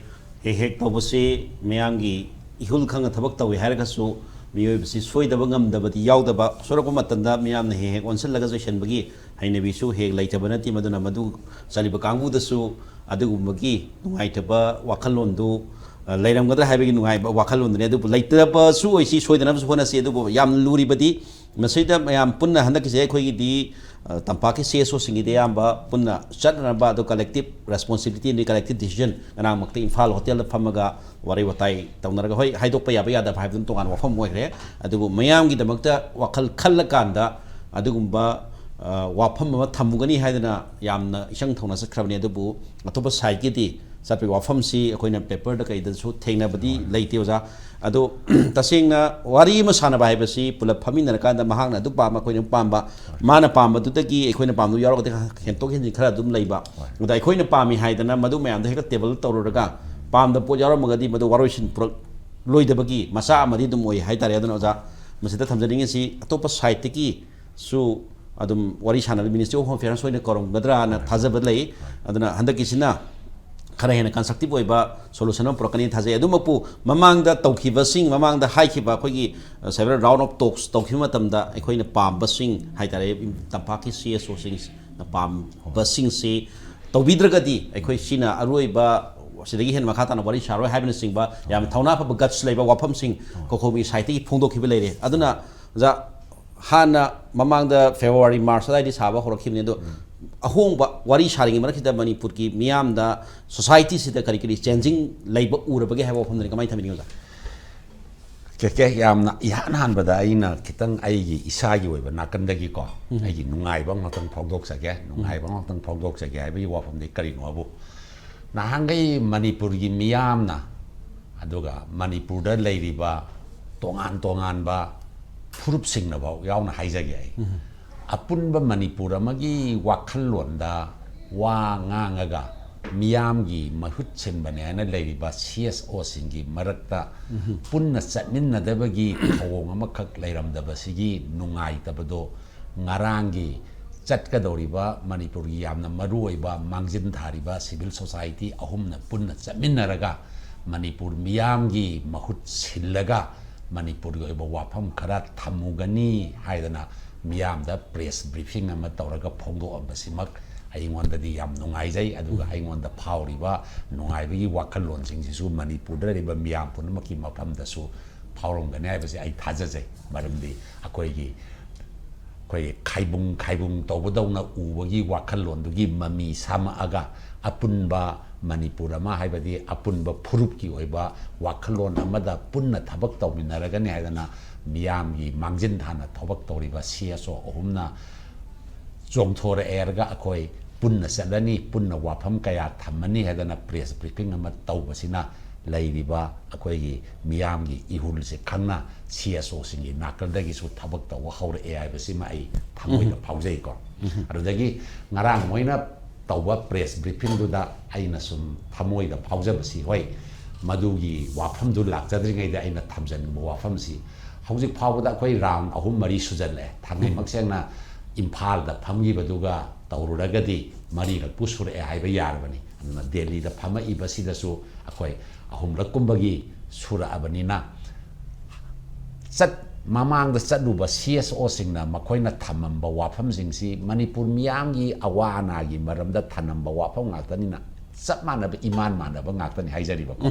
ꯍꯦꯛ ꯍꯦꯛ ꯇꯧꯕꯁꯤ ꯃꯌꯥꯝꯒꯤ ꯏꯍꯨꯜ ꯈꯪꯅ ꯊꯕꯛ ꯇꯧꯏ ꯍꯥꯏꯔꯒꯁꯨ, ꯃꯤꯑꯣꯏꯕꯁꯤ ꯁꯣꯏꯗꯕ ꯉꯝꯗꯕꯗꯤ ꯌꯥꯎꯗꯕ, ꯁꯣꯏꯔꯛꯄ ꯃꯇꯝꯗ ꯃꯤꯌꯥꯝꯅ ꯍꯦꯛ ꯍꯦꯛ ꯑꯣꯟꯁꯤꯜꯂꯒ ꯆꯩꯁꯤꯟꯕꯒꯤ ꯍꯩꯅꯕꯤꯁꯨ ꯍꯦꯛ ꯂꯩꯇꯕ ꯅꯠꯇꯦ꯫ ꯃꯗꯨꯅ ꯃꯗꯨ ꯆꯠꯂꯤꯕ ꯀꯥꯡꯕꯨꯗꯁꯨ ꯑꯗꯨꯒꯨꯝꯕꯒꯤ ꯅꯨꯡꯉꯥꯏꯇꯕ ꯋꯥꯈꯜꯂꯣꯟꯗꯨ, ꯑ, ꯂꯩꯔꯝꯒꯗ꯭ꯔꯥ ꯍꯥꯏꯕꯒꯤ ꯅꯨꯡꯉꯥꯏꯕ ꯋꯥꯈꯜꯂꯣꯟꯗꯨꯅꯤ꯫ ꯑꯗꯨꯕꯨ ꯂꯩꯇꯕꯁꯨ ꯑꯣꯏꯁꯤ, ꯁꯣꯏꯗꯅꯕꯁꯨ ꯍꯣꯠꯅꯁꯤ꯫ ꯑꯗꯨꯕꯨ ꯌꯥꯝ ꯂꯨꯔꯤꯕꯗꯤ ꯃꯁꯤꯗ ꯃꯌꯥꯝ ꯄꯨꯟꯅ ꯍꯟꯗꯛꯀꯤꯁꯦ ꯑꯩꯈꯣꯏꯒꯤꯗꯤ, ꯑ, ꯇꯝꯄꯥꯛꯀꯤ C S Oꯁꯤꯡꯒꯤꯗꯤ ꯑꯌꯥꯝꯕ ꯄꯨꯟꯅ ꯆꯠꯅꯅꯕ, ꯑꯗꯣ collective responsibility ꯑꯃꯗꯤ collective decision, ꯉꯔꯥꯡꯃꯛꯇ ꯏꯝꯐꯥꯜ ꯍꯣꯇꯦꯜꯗ ꯐꯝꯃꯒ ꯋꯥꯔꯤ ꯋꯥꯇꯥꯏ ꯇꯧꯅꯔꯒ, ꯍꯣꯏ, ꯍꯥꯏꯗꯣꯛꯄ ꯌꯥꯕ ꯌꯥꯗꯕ ꯍꯥꯏꯕꯗꯨꯅ ꯇꯣꯉꯥꯟꯕ ꯋꯥꯐꯝ ꯑꯃ ꯑꯣꯏꯈ꯭ꯔꯦ꯫ ꯑꯗꯨꯕꯨ ꯃꯌꯥꯝꯒꯤꯗꯃꯛꯇ ꯋꯥꯈꯜ ꯈꯜꯂꯀꯥꯟꯗ ꯑꯗꯨꯒꯨꯝꯕ, ꯑ, ꯋꯥꯐꯝ ꯑꯃ ꯊꯝꯃꯨꯒꯅꯤ ꯍꯥꯏꯗꯅ ꯌꯥꯝꯅ ꯏꯆꯪ ꯊꯧꯅ ꯆꯠꯈ꯭ꯔꯕꯅꯤ꯫ ꯑꯗꯨꯕꯨ ꯑꯇꯣꯞꯄ sideꯀꯤꯗꯤ ꯆꯠꯄꯒꯤ ꯋꯥꯐꯝꯁꯤ ꯑꯩꯈꯣꯏꯅ paperꯗ ꯀꯩꯗꯁꯨ ꯊꯦꯡꯅꯕꯗꯤ ꯂꯩꯇꯦ, ꯑꯣꯖꯥ꯫ ꯑꯗꯣ ꯇꯁꯦꯡꯅ ꯋꯥꯔꯤ ꯑꯃ ꯁꯥꯟꯅꯕ ꯍꯥꯏꯕꯁꯤ ꯄꯨꯂꯞ ꯐꯝꯃꯤꯟꯅꯔꯀꯥꯟꯗ ꯃꯍꯥꯛꯅ ꯑꯗꯨ ꯄꯥꯝꯕ, ꯑꯩꯈꯣꯏꯅ ꯄꯥꯝꯕ, ꯃꯥꯅ ꯄꯥꯝꯕꯗꯨꯗꯒꯤ ꯑꯩꯈꯣꯏꯅ ꯄꯥꯝꯕꯗꯨ ꯌꯥꯎꯔꯒꯗꯤ ꯍꯦꯟꯇꯣꯛ ꯍꯦꯟꯖꯤꯟ ꯈꯔ ꯑꯗꯨꯝ ꯂꯩꯕ꯫ ꯑꯗ ꯑꯩꯈꯣꯏꯅ ꯄꯥꯝꯃꯤ ꯍꯥꯏꯗꯅ ꯃꯗꯨ ꯃꯌꯥꯝꯗꯣ ꯍꯦꯛꯇ table ꯇꯧꯔꯨꯔꯒ ꯄꯥꯝꯗꯕ ꯄꯣꯠ ꯌꯥꯎꯔꯝꯃꯒꯗꯤ ꯃꯗꯨ ꯋꯥꯔꯣꯏꯁꯤꯟ ꯄꯨꯔꯛꯂꯣꯏꯗꯕꯒꯤ ꯃꯆꯥꯛ ꯑꯃꯗꯤ ꯑꯗꯨꯝ ꯑꯣꯏ ꯍꯥꯏꯇꯥꯔꯦ꯫ ꯑꯗꯨꯅ ꯑꯣꯖꯥ, ꯃꯁꯤꯗ ꯊꯝꯖꯅꯤꯡꯉꯤꯁꯤ ꯑꯇꯣꯞꯄ sideꯇꯒꯤ ꯁꯨ ꯑꯗꯨꯝ ꯋꯥꯔꯤ ꯁꯥꯟꯅꯕ Ministry of Home Affairs ꯑꯣꯏꯅ ꯀꯧꯔꯝꯒꯗ꯭ꯔꯥꯅ ꯊꯥꯖꯕ ꯂꯩ꯫ ꯑꯗꯨꯅ ꯍꯟꯗꯛꯀꯤꯁꯤꯅ ꯈꯔ ꯍꯦꯟꯅ constructive ꯑꯣꯏꯕ solution ꯑꯃ ꯄꯨꯔꯛꯀꯅꯤ ꯊꯥꯖꯩ꯫ ꯑꯗꯨꯃꯛꯄꯨ ꯃꯃꯥꯡꯗ ꯇꯧꯈꯤꯕꯁꯤꯡ, ꯃꯃꯥꯡꯗ ꯍꯥꯏꯈꯤꯕ ꯑꯩꯈꯣꯏꯒꯤ, ꯑ, several round of talks ꯇꯧꯈꯤꯕ ꯃꯇꯝꯗ ꯑꯩꯈꯣꯏꯅ ꯄꯥꯝꯕꯁꯤꯡ ꯍꯥꯏꯇꯥꯔꯦ, ꯇꯝꯄꯥꯛꯀꯤ C S Oꯁꯤꯡ ꯄꯥꯝꯕꯁꯤꯡꯁꯤ ꯇꯧꯕꯤꯗ꯭ꯔꯒꯗꯤ ꯑꯩꯈꯣꯏ ꯁꯤꯅ ꯑꯔꯣꯏꯕ, ꯁꯤꯗꯒꯤ ꯍꯦꯟꯅ ꯃꯈꯥ ꯇꯥꯅ ꯋꯥꯔꯤ ꯁꯥꯔꯣꯏ ꯍꯥꯏꯕꯅꯆꯤꯡꯕ ꯌꯥꯝꯅ ꯊꯧꯅꯥ ꯐꯕ ꯒꯠꯁ ꯂꯩꯕ ꯋꯥꯐꯝꯁꯤꯡ ꯈꯣꯈꯣꯕꯤ ꯁꯥꯏꯠꯇꯒꯤ ꯐꯣꯡꯗꯣꯛꯈꯤꯕ ꯂꯩꯔꯦ꯫ ꯑꯗꯨꯅ ꯑꯣꯖꯥ, ꯍꯥꯟꯅ ꯃꯃꯥꯡꯗ ꯐꯦꯕ꯭ꯔꯨꯋꯥꯔꯤ, ꯃꯥꯔꯆ ꯑꯗꯥꯏꯗꯤ ꯁꯥꯕ ꯍꯧꯔꯛꯈꯤꯕꯅꯤ, ꯑꯗꯣ ꯑꯍꯣꯡꯕ ꯋꯥꯔꯤ ꯁꯥꯔꯤꯉꯩ ꯃꯔꯛꯁꯤꯗ ꯃꯅꯤꯄꯨꯔꯒꯤ ꯃꯤꯌꯥꯝꯗ, ꯁꯣꯁꯥꯏꯇꯤꯁꯤꯗ ꯀꯔꯤ ꯀꯔꯤ ꯆꯦꯟꯖꯤꯡ ꯂꯩꯕ ꯎꯔꯕꯒꯦ ꯍꯥꯏꯕ ꯋꯥꯐꯝꯗꯨꯅꯤ ꯀꯃꯥꯏꯅ ꯊꯝꯕꯤꯅꯤꯡꯉꯤ ꯑꯣꯖꯥ? ꯀꯦ ꯀꯦ, ꯌꯥꯝꯅ ꯏꯍꯥꯟ ꯍꯥꯟꯕꯗ ꯑꯩꯅ ꯈꯤꯇꯪ ꯑꯩꯒꯤ ꯏꯁꯥꯒꯤ ꯑꯣꯏꯕ ꯅꯥꯀꯟꯗꯒꯤꯀꯣ, ꯑꯩꯒꯤ ꯅꯨꯡꯉꯥꯏꯕ ꯑꯃꯈꯛꯇꯪ ꯐꯣꯡꯗꯣꯛꯆꯒꯦ, ꯅꯨꯡꯉꯥꯏꯕ ꯑꯃꯈꯛꯇꯪ ꯐꯣꯡꯗꯣꯛꯆꯒꯦ ꯍꯥꯏꯕꯒꯤ ꯋꯥꯐꯝꯗꯤ ꯀꯔꯤꯅꯣꯕꯨ, ꯅꯍꯥꯟꯈꯩ ꯃꯅꯤꯄꯨꯔꯒꯤ ꯃꯤꯌꯥꯝꯅ, ꯑꯗꯨꯒ ꯃꯅꯤꯄꯨꯔꯗ ꯂꯩꯔꯤꯕ ꯇꯣꯉꯥꯟ ꯇꯣꯉꯥꯟꯕ ꯐꯨꯔꯨꯞꯁꯤꯡꯅꯐꯥꯎ ꯌꯥꯎꯅ ꯍꯥꯏꯖꯒꯦ ꯑꯩ, ꯑꯄꯨꯟꯕ ꯃꯅꯤꯄꯨꯔ ꯑꯃꯒꯤ ꯋꯥꯈꯜꯂꯣꯟꯗ ꯋꯥ ꯉꯥꯡꯉꯒ ꯃꯤꯌꯥꯝꯒꯤ ꯃꯍꯨꯠ ꯁꯤꯟꯕꯅꯦ ꯍꯥꯏꯅ ꯂꯩꯔꯤꯕ ꯁꯤ ꯑꯦꯁ ꯑꯣꯁꯤꯡꯒꯤ ꯃꯔꯛꯇ ꯄꯨꯟꯅ ꯆꯠꯃꯤꯟꯅꯗꯕꯒꯤ ꯊꯧꯑꯣꯡ ꯑꯃꯈꯛ ꯂꯩꯔꯝꯗꯕꯁꯤꯒꯤ ꯅꯨꯡꯉꯥꯏꯇꯕꯗꯣ ꯉꯔꯥꯡꯒꯤ ꯆꯠꯀꯗꯧꯔꯤꯕ ꯃꯅꯤꯄꯨꯔꯒꯤ ꯌꯥꯝꯅ ꯃꯔꯨꯑꯣꯏꯕ ꯃꯥꯡꯖꯤꯟ ꯊꯥꯔꯤꯕ ꯁꯤꯚꯤꯜ ꯁꯣꯁꯥꯏꯇꯤ ꯑꯍꯨꯝꯅ ꯄꯨꯟꯅ ꯆꯠꯃꯤꯟꯅꯔꯒ ꯃꯅꯤꯄꯨꯔ ꯃꯤꯌꯥꯝꯒꯤ ꯃꯍꯨꯠ ꯁꯤꯜꯂꯒ ꯃꯅꯤꯄꯨꯔꯒꯤ ꯑꯣꯏꯕ ꯋꯥꯐꯝ ꯈꯔ ꯊꯝꯃꯨꯒꯅꯤ ꯍꯥꯏꯗꯅ ꯃꯤꯌꯥꯝꯗ ꯄ꯭ꯔꯦꯁ ꯕ꯭ꯔꯤꯐꯤꯡ ꯑꯃ ꯇꯧꯔꯒ ꯐꯣꯡꯗꯣꯛꯑꯝꯕꯁꯤꯃꯛ ꯑꯩꯉꯣꯟꯗꯗꯤ ꯌꯥꯝ ꯅꯨꯡꯉꯥꯏꯖꯩ꯫ ꯑꯗꯨꯒ ꯑꯩꯉꯣꯟꯗ ꯐꯥꯎꯔꯤꯕ ꯅꯨꯡꯉꯥꯏꯕꯒꯤ ꯋꯥꯈꯜꯂꯣꯟꯁꯤꯡꯁꯤꯁꯨ ꯃꯅꯤꯄꯨꯔꯗ ꯂꯩꯔꯤꯕ ꯃꯤꯌꯥꯝ ꯄꯨꯝꯅꯃꯛꯀꯤ ꯃꯐꯝꯗꯁꯨ ꯐꯥꯎꯔꯝꯒꯅꯤ ꯍꯥꯏꯕꯁꯦ ꯑꯩ ꯊꯥꯖꯖꯩ꯫ ꯃꯔꯝꯗꯤ ꯑꯩꯈꯣꯏꯒꯤ ꯑꯩꯈꯣꯏꯒꯤ ꯈꯥꯏꯕꯨꯡ ꯈꯥꯏꯕꯨꯡ ꯇꯧꯕꯗꯧꯅ ꯎꯕꯒꯤ ꯋꯥꯈꯜꯂꯣꯟꯗꯨꯒꯤ ꯃꯃꯤ ꯁꯥꯃꯛꯑꯒ ꯑꯄꯨꯟꯕ ꯃꯅꯤꯄꯨꯔ ꯑꯃ, ꯍꯥꯏꯕꯗꯤ ꯑꯄꯨꯟꯕ ꯐꯨꯔꯨꯞꯀꯤ ꯑꯣꯏꯕ ꯋꯥꯈꯜꯂꯣꯟ ꯑꯃꯗ ꯄꯨꯟꯅ ꯊꯕꯛ ꯇꯧꯃꯤꯟꯅꯔꯒꯅꯤ ꯍꯥꯏꯗꯅ ꯃꯤꯌꯥꯝꯒꯤ ꯃꯥꯡꯖꯤꯟ ꯊꯥꯅ ꯊꯕꯛ ꯇꯧꯔꯤꯕ ꯁꯤ ꯑꯦꯁ ꯑꯣ ꯑꯍꯨꯝꯅ ꯆꯣꯡꯊꯣꯔꯛꯑꯦꯔꯒ ꯑꯩꯈꯣꯏ ꯄꯨꯟꯅ ꯆꯠꯂꯅꯤ, ꯄꯨꯟꯅ ꯋꯥꯐꯝ ꯀꯌꯥ ꯊꯝꯃꯅꯤ ꯍꯥꯏꯗꯅ ꯄ꯭ꯔꯦꯁ ꯕ꯭ꯔꯤꯐꯤꯡ ꯑꯃ ꯇꯧꯕꯁꯤꯅ ꯂꯩꯔꯤꯕ ꯑꯩꯈꯣꯏꯒꯤ ꯃꯤꯌꯥꯝꯒꯤ ꯏꯍꯨꯜꯁꯦ ꯈꯪꯅ ꯁꯤ ꯑꯦꯁ ꯑꯣꯁꯤꯡꯒꯤ ꯅꯥꯀꯜꯗꯒꯤꯁꯨ ꯊꯕꯛ ꯇꯧꯕ ꯍꯧꯔꯛꯑꯦ ꯍꯥꯏꯕꯁꯤꯃ ꯑꯩ ꯊꯃꯣꯏꯗ ꯐꯥꯎꯖꯩꯀꯣ꯫ ꯑꯗꯨꯗꯒꯤ ꯉꯔꯥꯡ ꯃꯣꯏꯅ ꯇꯧꯕ ꯄ꯭ꯔꯦꯁ ꯕ꯭ꯔꯤꯐꯤꯡꯗꯨꯗ ꯑꯩꯅ ꯁꯨꯝ ꯊꯃꯣꯏꯗ ꯐꯥꯎꯖꯕꯁꯤ, ꯍꯣꯏ, ꯃꯗꯨꯒꯤ ꯋꯥꯐꯝꯗꯨ ꯂꯥꯛꯆꯗ꯭ꯔꯤꯉꯩꯗ ꯑꯩꯅ ꯊꯝꯖꯅꯤꯡꯕ ꯋꯥꯐꯝꯁꯤ, ꯍꯧꯖꯤꯛ ꯐꯥꯎꯕꯗ ꯑꯩꯈꯣꯏ ꯔꯥꯎꯟ ꯑꯍꯨꯝ ꯃꯔꯤ ꯁꯨꯖꯜꯂꯛꯑꯦ꯫ ꯊꯥꯡꯃꯩꯃꯛ ꯁꯦꯡꯅ ꯏꯝꯐꯥꯜꯗ ꯐꯝꯈꯤꯕꯗꯨꯒ ꯇꯧꯔꯨꯔꯒꯗꯤ ꯃꯔꯤꯔꯛꯄꯨ ꯁꯨꯔꯛꯑꯦ ꯍꯥꯏꯕ ꯌꯥꯔꯕꯅꯤ꯫ ꯑꯗꯨꯅ ꯗꯦꯜꯂꯤꯗ ꯐꯝꯃꯛꯏꯕꯁꯤꯗꯁꯨ ꯑꯩꯈꯣꯏ ꯑꯍꯨꯝꯂꯛꯀꯨꯝꯕꯒꯤ ꯁꯨꯔꯛꯑꯕꯅꯤꯅ ꯆꯠ ꯃꯃꯥꯡꯗ ꯆꯠꯂꯨꯕ ꯁꯤ ꯑꯦꯁ ꯑꯣꯁꯤꯡꯅ ꯃꯈꯣꯏꯅ ꯊꯝꯃꯝꯕ ꯋꯥꯐꯝꯁꯤꯡꯁꯤ ꯃꯅꯤꯄꯨꯔ ꯃꯤꯌꯥꯝꯒꯤ ꯑꯋꯥ ꯑꯅꯥꯒꯤ ꯃꯔꯝꯗ ꯊꯝꯃꯝꯕ ꯋꯥꯐꯝ ꯉꯥꯛꯇꯅꯤꯅ, ꯆꯞ ꯃꯥꯟꯅꯕ, ꯏꯃꯥꯟ ꯃꯥꯟꯅꯕ ꯉꯥꯛꯇꯅꯤ ꯍꯥꯏꯖꯔꯤꯕꯀꯣ꯫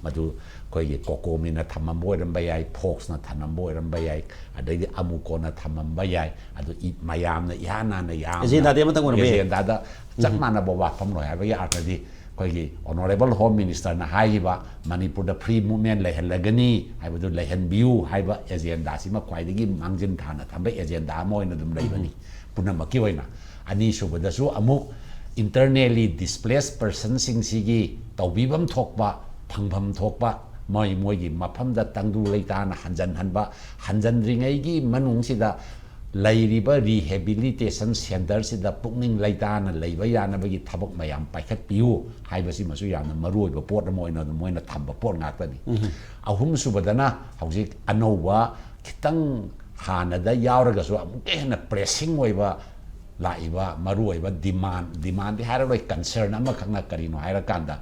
ꯃꯗꯨ ꯑꯩꯈꯣꯏꯒꯤ ꯀꯣꯀꯣꯃꯤꯅ ꯊꯝꯃꯝꯕ ꯑꯣꯏꯔꯝꯕ ꯌꯥꯏ, ꯐꯣꯛꯁꯅ ꯊꯝꯃꯝꯕ ꯑꯣꯏꯔꯝꯕ ꯌꯥꯏ, ꯑꯗꯩꯗꯤ ꯑꯃꯨꯀꯣꯅ ꯊꯝꯃꯝꯕ ꯌꯥꯏ꯫ ꯑꯗꯨ ꯏ-, ꯃꯌꯥꯝꯅ ꯏꯍꯥꯟ ꯍꯥꯟꯅ ꯌꯥꯝꯅ ꯑꯦꯖꯦꯟꯗꯥꯗꯤ ꯑꯃꯇꯪ ꯑꯣꯏꯔꯝꯕ ꯌꯥꯏ꯫ ꯑꯦꯖꯦꯟꯗꯥꯗ ꯆꯞ ꯃꯥꯟꯅꯕ ꯋꯥꯐꯝ ꯂꯣꯏ ꯍꯥꯏꯕꯒꯤ ꯑꯥꯔꯊꯗꯤ ꯑꯩꯈꯣꯏꯒꯤ ꯑꯣꯅꯔꯦꯕꯜ ꯍꯣꯝ ꯃꯤꯅꯤꯁꯇꯔꯅ ꯍꯥꯏꯈꯤꯕ ꯃꯅꯤꯄꯨꯔꯗ ꯐ꯭ꯔꯤ ꯃꯨꯞꯃꯦꯟ ꯂꯩꯍꯜꯂꯒꯅꯤ ꯍꯥꯏꯕꯗꯨ ꯂꯩꯍꯟꯕꯤꯌꯨ ꯍꯥꯏꯕ ꯑꯦꯖꯦꯟꯗꯥꯁꯤꯃ ꯈ꯭ꯋꯥꯏꯗꯒꯤ ꯃꯥꯡꯖꯤꯟ ꯊꯥꯅ ꯊꯝꯕ ꯑꯦꯖꯦꯟꯗꯥ ꯑꯃ ꯑꯣꯏꯅ ꯑꯗꯨꯝ ꯂꯩꯕꯅꯤ ꯄꯨꯝꯅꯃꯛꯀꯤ ꯑꯣꯏꯅ꯫ ꯑꯅꯤꯁꯨꯕꯗꯁꯨ ꯑꯃꯨꯛ internally displaced personꯁꯤꯡꯁꯤꯒꯤ ꯇꯧꯕꯤꯐꯝ ꯊꯣꯛꯄ, ꯐꯪꯐꯝ ꯊꯣꯛꯄ, ꯃꯣꯏ ꯃꯣꯏꯒꯤ ꯃꯐꯝꯗ ꯇꯪꯗꯨ ꯂꯩꯇꯥꯅ ꯍꯟꯖꯟꯍꯟꯕ, ꯍꯟꯖꯟꯗ꯭ꯔꯤꯉꯩꯒꯤ ꯃꯅꯨꯡꯁꯤꯗ ꯂꯩꯔꯤꯕ rehabilitation centreꯁꯤꯗ ꯄꯨꯛꯅꯤꯡ ꯂꯩꯇꯥꯅ ꯂꯩꯕ ꯌꯥꯅꯕꯒꯤ ꯊꯕꯛ ꯃꯌꯥꯝ ꯄꯥꯏꯈꯠꯄꯤꯌꯨ ꯍꯥꯏꯕꯁꯤꯃꯁꯨ ꯌꯥꯝꯅ ꯃꯔꯨꯑꯣꯏꯕ ꯄꯣꯠ ꯑꯃ ꯑꯣꯏꯅ ꯑꯗꯨꯝ ꯃꯣꯏꯅ ꯊꯝꯕ ꯄꯣꯠ ꯉꯥꯛꯇꯅꯤ꯫ ꯑꯍꯨꯝꯁꯨꯕꯗꯅ ꯍꯧꯖꯤꯛ ꯑꯅꯧꯕ ꯈꯤꯇꯪ ꯍꯥꯟꯅꯗ ꯌꯥꯎꯔꯒꯁꯨ ꯑꯃꯨꯛꯀ ꯍꯦꯟꯅ pressing ꯑꯣꯏꯕ ꯂꯥꯛꯏꯕ ꯃꯔꯨꯑꯣꯏꯕ demand, demandꯗꯤ ꯍꯥꯏꯔꯔꯣꯏ, concern ꯑꯃꯈꯛꯅ ꯀꯔꯤꯅꯣ ꯍꯥꯏꯔꯀꯥꯟꯗ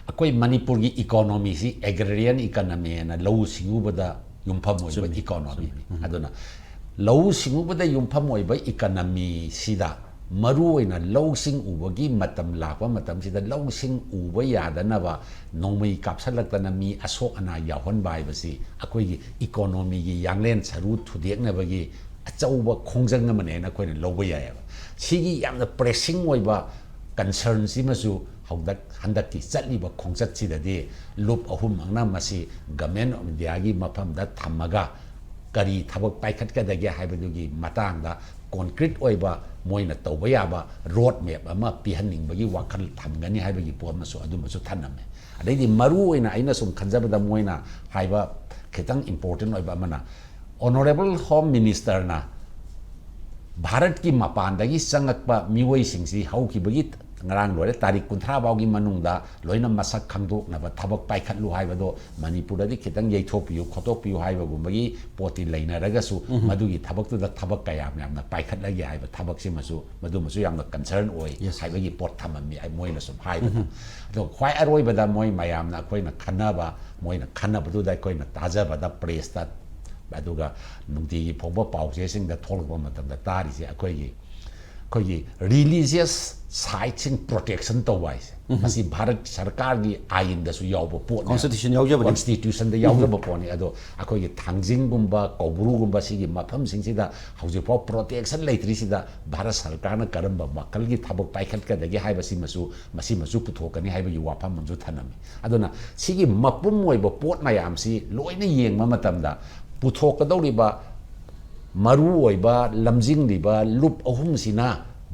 ꯑꯩꯈꯣꯏ ꯃꯅꯤꯄꯨꯔꯒꯤ economyꯁꯤ agrarian economyꯅ ꯂꯧꯎ ꯁꯤꯡꯎꯕꯗ ꯌꯨꯝꯐꯝ ꯑꯣꯏꯕ economyꯅꯤ꯫ ꯑꯗꯨꯅ ꯂꯧꯎ ꯁꯤꯡꯎꯕꯗ ꯌꯨꯝꯐꯝ ꯑꯣꯏꯕ economyꯁꯤꯗ ꯃꯔꯨꯑꯣꯏꯅ ꯂꯧꯁꯤꯡ ꯎꯕꯒꯤ ꯃꯇꯝ ꯂꯥꯛꯄ ꯃꯇꯝꯁꯤꯗ ꯂꯧꯁꯤꯡ ꯎꯕ ꯌꯥꯗꯅꯕ ꯅꯣꯡꯃꯩ ꯀꯥꯞꯁꯤꯜꯂꯛꯇꯅ ꯃꯤ ꯑꯁꯣꯛ ꯑꯅꯥ ꯌꯥꯎꯍꯟꯕ ꯍꯥꯏꯕꯁꯤ ꯑꯩꯈꯣꯏꯒꯤ economyꯒꯤ ꯌꯥꯡꯂꯦꯟ ꯁꯔꯨ ꯊꯨꯗꯦꯛꯅꯕꯒꯤ ꯑꯆꯧꯕ ꯈꯣꯡꯖꯪ ꯑꯃꯅꯦꯅ ꯑꯩꯈꯣꯏꯅ ꯂꯧꯕ ꯌꯥꯏꯑꯕ꯫ ꯁꯤꯒꯤ ꯌꯥꯝꯅ pressing ꯑꯣꯏꯕ concernꯁꯤꯃꯁꯨ ꯍꯧꯗꯛ-, ꯍꯟꯗꯛꯀꯤ ꯆꯠꯂꯤꯕ ꯈꯣꯡꯆꯠꯁꯤꯗꯗꯤ ꯂꯨꯞ ꯑꯍꯨꯝꯃꯛꯅ ꯃꯁꯤ Government of Indiaꯒꯤ ꯃꯐꯝꯗ ꯊꯝꯃꯒ ꯀꯔꯤ ꯊꯕꯛ ꯄꯥꯏꯈꯠꯀꯗꯒꯦ ꯍꯥꯏꯕꯗꯨꯒꯤ ꯃꯇꯥꯡꯗ concrete ꯑꯣꯏꯕ ꯃꯣꯏꯅ ꯇꯧꯕ ꯌꯥꯕ road map ꯑꯃ ꯄꯤꯍꯟꯅꯤꯡꯕꯒꯤ ꯋꯥꯈꯜ ꯊꯝꯒꯅꯤ ꯍꯥꯏꯕꯒꯤ ꯄꯣꯠ ꯑꯃꯁꯨ ꯑꯗꯨꯃꯁꯨ ꯊꯝꯂꯝꯃꯦ꯫ ꯑꯗꯩꯗꯤ ꯃꯔꯨ ꯑꯣꯏꯅ ꯑꯩꯅ ꯁꯨꯝ ꯈꯟꯖꯕꯗ ꯃꯣꯏꯅ ꯍꯥꯏꯕ ꯈꯤꯇꯪ important ꯑꯣꯏꯕ ꯑꯃꯅ, Honourable Home Ministerꯅ ꯚꯥꯔꯠꯀꯤ ꯃꯄꯥꯟꯗꯒꯤ ꯆꯪꯉꯛꯄ ꯃꯤꯑꯣꯏꯁꯤꯡꯁꯤ ꯍꯧꯈꯤꯕꯒꯤ ꯉꯔꯥꯡ ꯂꯣꯏꯔꯦ ꯇꯥꯔꯤꯛ ꯀꯨꯟꯊ꯭ꯔꯥ ꯐꯥꯎꯒꯤ ꯃꯅꯨꯡꯗ ꯂꯣꯏꯅ ꯃꯁꯛ ꯈꯪꯗꯣꯛꯅꯕ ꯊꯕꯛ ꯄꯥꯏꯈꯠꯂꯨ ꯍꯥꯏꯕꯗꯣ ꯃꯅꯤꯄꯨꯔꯗꯗꯤ ꯈꯤꯇꯪ ꯌꯩꯊꯣꯛꯄꯤꯌꯨ ꯈꯣꯠꯇꯣꯛꯄꯤꯌꯨ ꯍꯥꯏꯕꯒꯨꯝꯕꯒꯤ ꯄꯣꯠꯇꯤ ꯂꯩꯅꯔꯒꯁꯨ, ꯃꯗꯨꯒꯤ ꯊꯕꯛꯇꯨꯗ ꯊꯕꯛ ꯀꯌꯥꯝ ꯌꯥꯝꯅ ꯄꯥꯏꯈꯠꯂꯒꯦ ꯍꯥꯏꯕ ꯊꯕꯛꯁꯤꯃꯁꯨ, ꯃꯗꯨꯃꯁꯨ ꯌꯥꯝꯅ concern ꯑꯣꯏ ꯍꯥꯏꯕꯒꯤ ꯄꯣꯠ ꯊꯝꯃꯝꯃꯤ ꯑꯩ ꯃꯣꯏꯅ ꯁꯨꯝ ꯍꯥꯏꯕꯗ꯫ ꯑꯗꯣ ꯈ꯭ꯋꯥꯏ ꯑꯔꯣꯏꯕꯗ ꯃꯣꯏ ꯃꯌꯥꯝꯅ ꯑꯩꯈꯣꯏꯅ ꯈꯟꯅꯕ, ꯃꯣꯏꯅ ꯈꯟꯅꯕꯗꯨꯗ ꯑꯩꯈꯣꯏꯅ ꯇꯥꯖꯕꯗ pressꯇ ꯑꯗꯨꯒ ꯅꯨꯡꯇꯤꯒꯤ ꯐꯣꯡꯕ ꯄꯥꯎꯆꯦꯁꯤꯡꯗ ꯊꯣꯛꯂꯛꯄ ꯃꯇꯝꯗ ꯇꯥꯔꯤꯁꯦ ꯑꯩꯈꯣꯏꯒꯤ ꯑꯩꯈꯣꯏꯒꯤ ꯔꯤꯂꯤꯖꯤꯌꯁ ꯁꯥꯏꯠꯁꯤꯡ ꯄ꯭ꯔꯣꯇꯦꯛꯁꯟ ꯇꯧꯕ ꯍꯥꯏꯁꯦ, ꯃꯁꯤ ꯚꯥꯔꯠ ꯁꯔꯀꯥꯔꯒꯤ ꯑꯥꯏꯟꯗꯁꯨ ꯌꯥꯎꯕ ꯄꯣꯠꯅꯦ꯫ Constitution ꯌꯥꯎꯖꯕꯅꯦ꯫ ꯀꯣꯟꯁꯇꯤꯇ꯭ꯌꯨꯁꯟꯗ ꯌꯥꯎꯖꯕ ꯄꯣꯠꯅꯤ꯫ ꯑꯗꯣ ꯑꯩꯈꯣꯏꯒꯤ ꯊꯥꯡꯖꯤꯡꯒꯨꯝꯕ, ꯀꯧꯕ꯭ꯔꯨꯒꯨꯝꯕ ꯁꯤꯒꯤ ꯃꯐꯝꯁꯤꯡꯁꯤꯗ ꯍꯧꯖꯤꯛꯐꯥꯎ ꯄ꯭ꯔꯣꯇꯦꯛꯁꯟ ꯂꯩꯇ꯭ꯔꯤꯁꯤꯗ ꯚꯥꯔꯠ ꯁꯔꯀꯥꯔꯅ ꯀꯔꯝꯕ ꯃꯈꯜꯒꯤ ꯊꯕꯛ ꯄꯥꯏꯈꯠꯀꯗꯒꯦ ꯍꯥꯏꯕꯁꯤꯃꯁꯨ, ꯃꯁꯤꯃꯁꯨ ꯄꯨꯊꯣꯛꯀꯅꯤ ꯍꯥꯏꯕꯒꯤ ꯋꯥꯐꯝ ꯑꯃꯁꯨ ꯊꯝꯂꯝꯃꯤ꯫ ꯑꯗꯨꯅ ꯁꯤꯒꯤ ꯃꯄꯨꯝ ꯑꯣꯏꯕ ꯄꯣꯠ ꯃꯌꯥꯝꯁꯤ ꯂꯣꯏꯅ ꯌꯦꯡꯕ ꯃꯇꯝꯗ ꯄꯨꯊꯣꯛꯀꯗꯧꯔꯤꯕ ꯃꯔꯨ ꯑꯣꯏꯕ ꯂꯝꯖꯤꯡꯂꯤꯕ ꯂꯨꯞ ꯑꯍꯨꯝꯁꯤꯅ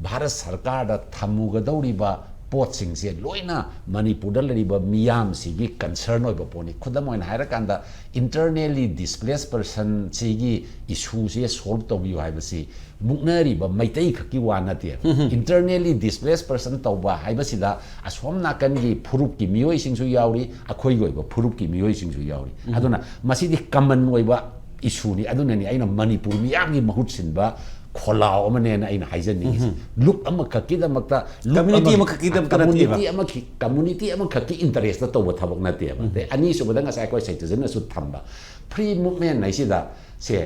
ꯚꯥꯔꯠ ꯁꯔꯀꯥꯔꯗ ꯊꯝꯃꯨꯒꯗꯧꯔꯤꯕ ꯄꯣꯠꯁꯤꯡꯁꯦ ꯂꯣꯏꯅ ꯃꯅꯤꯄꯨꯔꯗ ꯂꯩꯔꯤꯕ ꯃꯤꯌꯥꯝꯁꯤꯒꯤ ꯀꯟꯁꯔꯟ ꯑꯣꯏꯕ ꯄꯣꯠꯅꯤ꯫ ꯈꯨꯗꯝ ꯑꯣꯏꯅ ꯍꯥꯏꯔꯀꯥꯟꯗ, internally displaced personꯁꯤꯒꯤ ꯏꯁꯨꯁꯦ ꯁꯣꯜꯕ ꯇꯧꯕꯤꯌꯨ ꯍꯥꯏꯕꯁꯤ ꯃꯨꯛꯅꯔꯤꯕ ꯃꯩꯇꯩ ꯈꯛꯀꯤ ꯋꯥ ꯅꯠꯇꯦ꯫ Internally displaced person ꯇꯧꯕ ꯍꯥꯏꯕꯁꯤꯗ ꯑꯁꯣꯝ ꯅꯥꯀꯟꯒꯤ ꯐꯨꯔꯨꯞꯀꯤ ꯃꯤꯑꯣꯏꯁꯤꯡꯁꯨ ꯌꯥꯎꯔꯤ, ꯑꯩꯈꯣꯏꯒꯤ ꯑꯣꯏꯕ ꯐꯨꯔꯨꯞꯀꯤ ꯃꯤꯑꯣꯏꯁꯤꯡꯁꯨ ꯌꯥꯎꯔꯤ꯫ ꯑꯗꯨꯅ ꯃꯁꯤꯗꯤ ꯀꯃꯟ ꯑꯣꯏꯕ ꯏꯁꯨꯅꯤ꯫ ꯑꯗꯨꯅꯅꯤ ꯑꯩꯅ ꯃꯅꯤꯄꯨꯔ ꯃꯤꯌꯥꯝꯒꯤ ꯃꯍꯨꯠ ꯁꯤꯟꯕ ꯈꯣꯜꯂꯥꯎ ꯑꯃꯅꯦꯅ ꯑꯩꯅ ꯍꯥꯏꯖꯅꯤꯡꯉꯤꯁꯦ꯫ ꯂꯨꯞ ꯑꯃꯈꯛꯀꯤꯗꯃꯛꯇ, ꯂꯨꯞ Community ꯑꯃ- ꯑꯃꯈꯛꯀꯤꯗꯃꯛꯇ ꯅꯠꯇꯦꯕ꯫ community ꯑꯃꯈꯤ- community ꯑꯃꯈꯛꯀꯤ interest ꯇꯧꯕ ꯊꯕꯛ ꯅꯠꯇꯦꯕ꯫ ꯑꯗꯩ ꯑꯅꯤꯁꯨꯕꯗ ꯉꯁꯥꯏ ꯑꯩꯈꯣꯏ ꯁꯩꯇꯖꯟꯅꯁꯨ ꯊꯝꯕ, free movement ꯍꯥꯏꯁꯤꯗ ꯁꯦ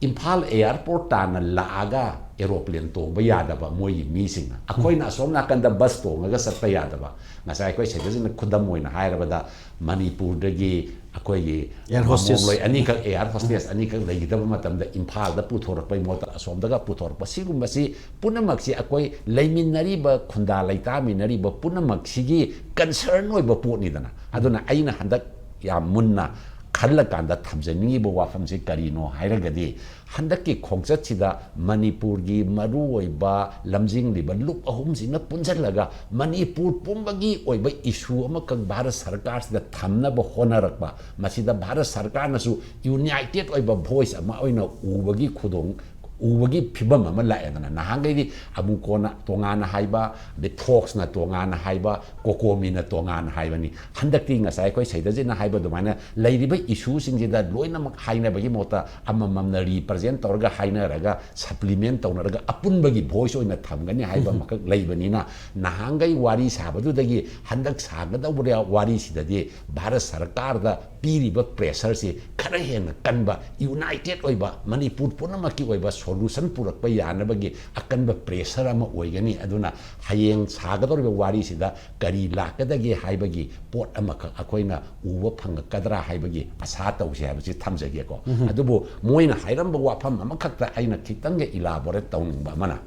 ꯏꯝꯐꯥꯜ airport ꯇꯥꯟꯅ ꯂꯥꯛꯑꯒ aeroplane ꯇꯣꯡꯕ ꯌꯥꯗꯕ ꯃꯣꯏꯒꯤ ꯃꯤꯁꯤꯡꯅ, ꯑꯩꯈꯣꯏꯅ ꯑꯁꯣꯝ ꯅꯥꯀꯟꯗ bus ꯇꯣꯡꯉꯒ ꯆꯠꯄ ꯌꯥꯗꯕ꯫ ꯉꯁꯥꯏ ꯑꯩꯈꯣꯏ ꯁꯩꯇꯖꯟꯅ ꯈꯨꯗꯝ ꯑꯣꯏꯅ ꯍꯥꯏꯔꯕꯗ ꯃꯅꯤꯄꯨꯔꯗꯒꯤ ꯑꯩꯈꯣꯏꯒꯤ Air hostess꯫ ꯃꯃꯣꯝꯂꯣꯏ ꯑꯅꯤꯈꯛ, air hostess ꯑꯅꯤꯈꯛ ꯂꯩꯒꯗꯕ ꯃꯇꯝꯗ ꯏꯝꯐꯥꯜꯗ ꯄꯨꯊꯣꯔꯛꯄꯩ ꯃꯍꯨꯠꯇ ꯑꯁꯣꯝꯗꯒ ꯄꯨꯊꯣꯔꯛꯄ, ꯁꯤꯒꯨꯝꯕꯁꯤ ꯄꯨꯝꯅꯃꯛꯁꯤ ꯑꯩꯈꯣꯏ ꯂꯩꯃꯤꯟꯅꯔꯤꯕ, ꯈꯨꯟꯗꯥ ꯂꯩꯇꯥꯃꯤꯟꯅꯔꯤꯕ ꯄꯨꯝꯅꯃꯛꯁꯤꯒꯤ concern ꯑꯣꯏꯕ ꯄꯣꯠꯅꯤꯗꯅ꯫ ꯑꯗꯨꯅ ꯑꯩꯅ ꯍꯟꯗꯛ ꯌꯥꯝ ꯃꯨꯟꯅ ꯈꯜꯂꯀꯥꯟꯗ ꯊꯝꯖꯅꯤꯡꯉꯤꯕ ꯋꯥꯐꯝꯁꯤ ꯀꯔꯤꯅꯣ ꯍꯥꯏꯔꯒꯗꯤ, ꯍꯟꯗꯛꯀꯤ ꯈꯣꯡꯆꯠꯁꯤꯗ ꯃꯅꯤꯄꯨꯔꯒꯤ ꯃꯔꯨꯑꯣꯏꯕ ꯂꯝꯖꯤꯡꯂꯤꯕ ꯂꯨꯞ ꯑꯍꯨꯝꯁꯤꯅ ꯄꯨꯟꯁꯤꯜꯂꯒ ꯃꯅꯤꯄꯨꯔ ꯄꯨꯝꯕꯒꯤ ꯑꯣꯏꯕ ꯏꯁꯨ ꯑꯃꯈꯛ ꯚꯥꯔꯠ ꯁꯔꯀꯥꯔꯁꯤꯗ ꯊꯝꯅꯕ ꯍꯣꯠꯅꯔꯛꯄ, ꯃꯁꯤꯗ ꯚꯥꯔꯠ ꯁꯔꯀꯥꯔꯅꯁꯨ united ꯑꯣꯏꯕ voice ꯑꯃ ꯑꯣꯏꯅ ꯎꯕꯒꯤ ꯈꯨꯗꯣꯡ ꯎꯕꯒꯤ ꯐꯤꯕꯝ ꯑꯃ ꯂꯥꯛꯑꯦꯗꯅ꯫ ꯅꯍꯥꯟꯈꯩꯗꯤ ꯑꯃꯨꯀꯣꯅ ꯇꯣꯉꯥꯟꯅ ꯍꯥꯏꯕ, ꯑꯗꯩ ꯐꯣꯛꯁꯅ ꯇꯣꯉꯥꯟꯅ ꯍꯥꯏꯕ, ꯀꯣꯀꯣꯃꯤꯅ ꯇꯣꯉꯥꯟꯅ ꯍꯥꯏꯕꯅꯤ꯫ ꯍꯟꯗꯛꯇꯤ ꯉꯁꯥꯏ ꯑꯩꯈꯣꯏ ꯁꯩꯗꯖꯤꯠꯅ ꯍꯥꯏꯕ ꯑꯗꯨꯃꯥꯏꯅ ꯂꯩꯔꯤꯕ ꯏꯁꯨꯁꯤꯡꯁꯤꯗ ꯂꯣꯏꯅꯃꯛ ꯍꯥꯏꯅꯕꯒꯤ ꯃꯍꯨꯠꯇ ꯑꯃꯃꯝꯅ ꯔꯤꯄ꯭ꯔꯖꯦꯟ ꯇꯧꯔꯒ ꯍꯥꯏꯅꯔꯒ, ꯁꯄ꯭ꯂꯤꯃꯦꯟ ꯇꯧꯅꯔꯒ ꯑꯄꯨꯟꯕꯒꯤ ꯚꯣꯏꯁ ꯑꯣꯏꯅ ꯊꯝꯒꯅꯤ ꯍꯥꯏꯕ ꯑꯃꯈꯛ ꯂꯩꯕꯅꯤꯅ, ꯅꯍꯥꯟꯈꯩ ꯋꯥꯔꯤ ꯁꯥꯕꯗꯨꯗꯒꯤ ꯍꯟꯗꯛ ꯁꯥꯒꯗꯧꯕ ꯋꯥꯔꯤꯁꯤꯗꯗꯤ ꯚꯥꯔꯠ ꯁꯔꯀꯥꯔꯗ ꯄꯤꯔꯤꯕ ꯄ꯭ꯔꯦꯁꯔꯁꯤ ꯈꯔ ꯍꯦꯟꯅ ꯀꯟꯕ, ꯌꯨꯅꯥꯏꯇꯦꯠ ꯑꯣꯏꯕ, ꯃꯅꯤꯄꯨꯔ ꯄꯨꯝꯅꯃꯛꯀꯤ ꯑꯣꯏꯕ ꯁꯣꯂꯨꯁꯟ ꯄꯨꯔꯛꯄ ꯌꯥꯅꯕꯒꯤ ꯑꯀꯟꯕ ꯄ꯭ꯔꯦꯁꯔ ꯑꯃ ꯑꯣꯏꯒꯅꯤ꯫ ꯑꯗꯨꯅ ꯍꯌꯦꯡ ꯁꯥꯒꯗꯧꯔꯤꯕ ꯋꯥꯔꯤꯁꯤꯗ ꯀꯔꯤ ꯂꯥꯛꯀꯗꯒꯦ ꯍꯥꯏꯕꯒꯤ ꯄꯣꯠ ꯑꯃꯈꯛ ꯑꯩꯈꯣꯏꯅ ꯎꯕ ꯐꯪꯉꯛꯀꯗ꯭ꯔꯥ ꯍꯥꯏꯕꯒꯤ ꯑꯁꯥ ꯇꯧꯁꯦ ꯍꯥꯏꯕꯁꯤ ꯊꯝꯖꯒꯦꯀꯣ꯫ ꯑꯗꯨꯕꯨ ꯃꯣꯏꯅ ꯍꯥꯏꯔꯝꯕ ꯋꯥꯐꯝ ꯑꯃꯈꯛꯇ ꯑꯩꯅ ꯈꯤꯇꯪꯒ ꯏꯂꯥꯕꯣꯔꯦꯠ ꯇꯧꯅꯤꯡꯕ ꯑꯃꯅ,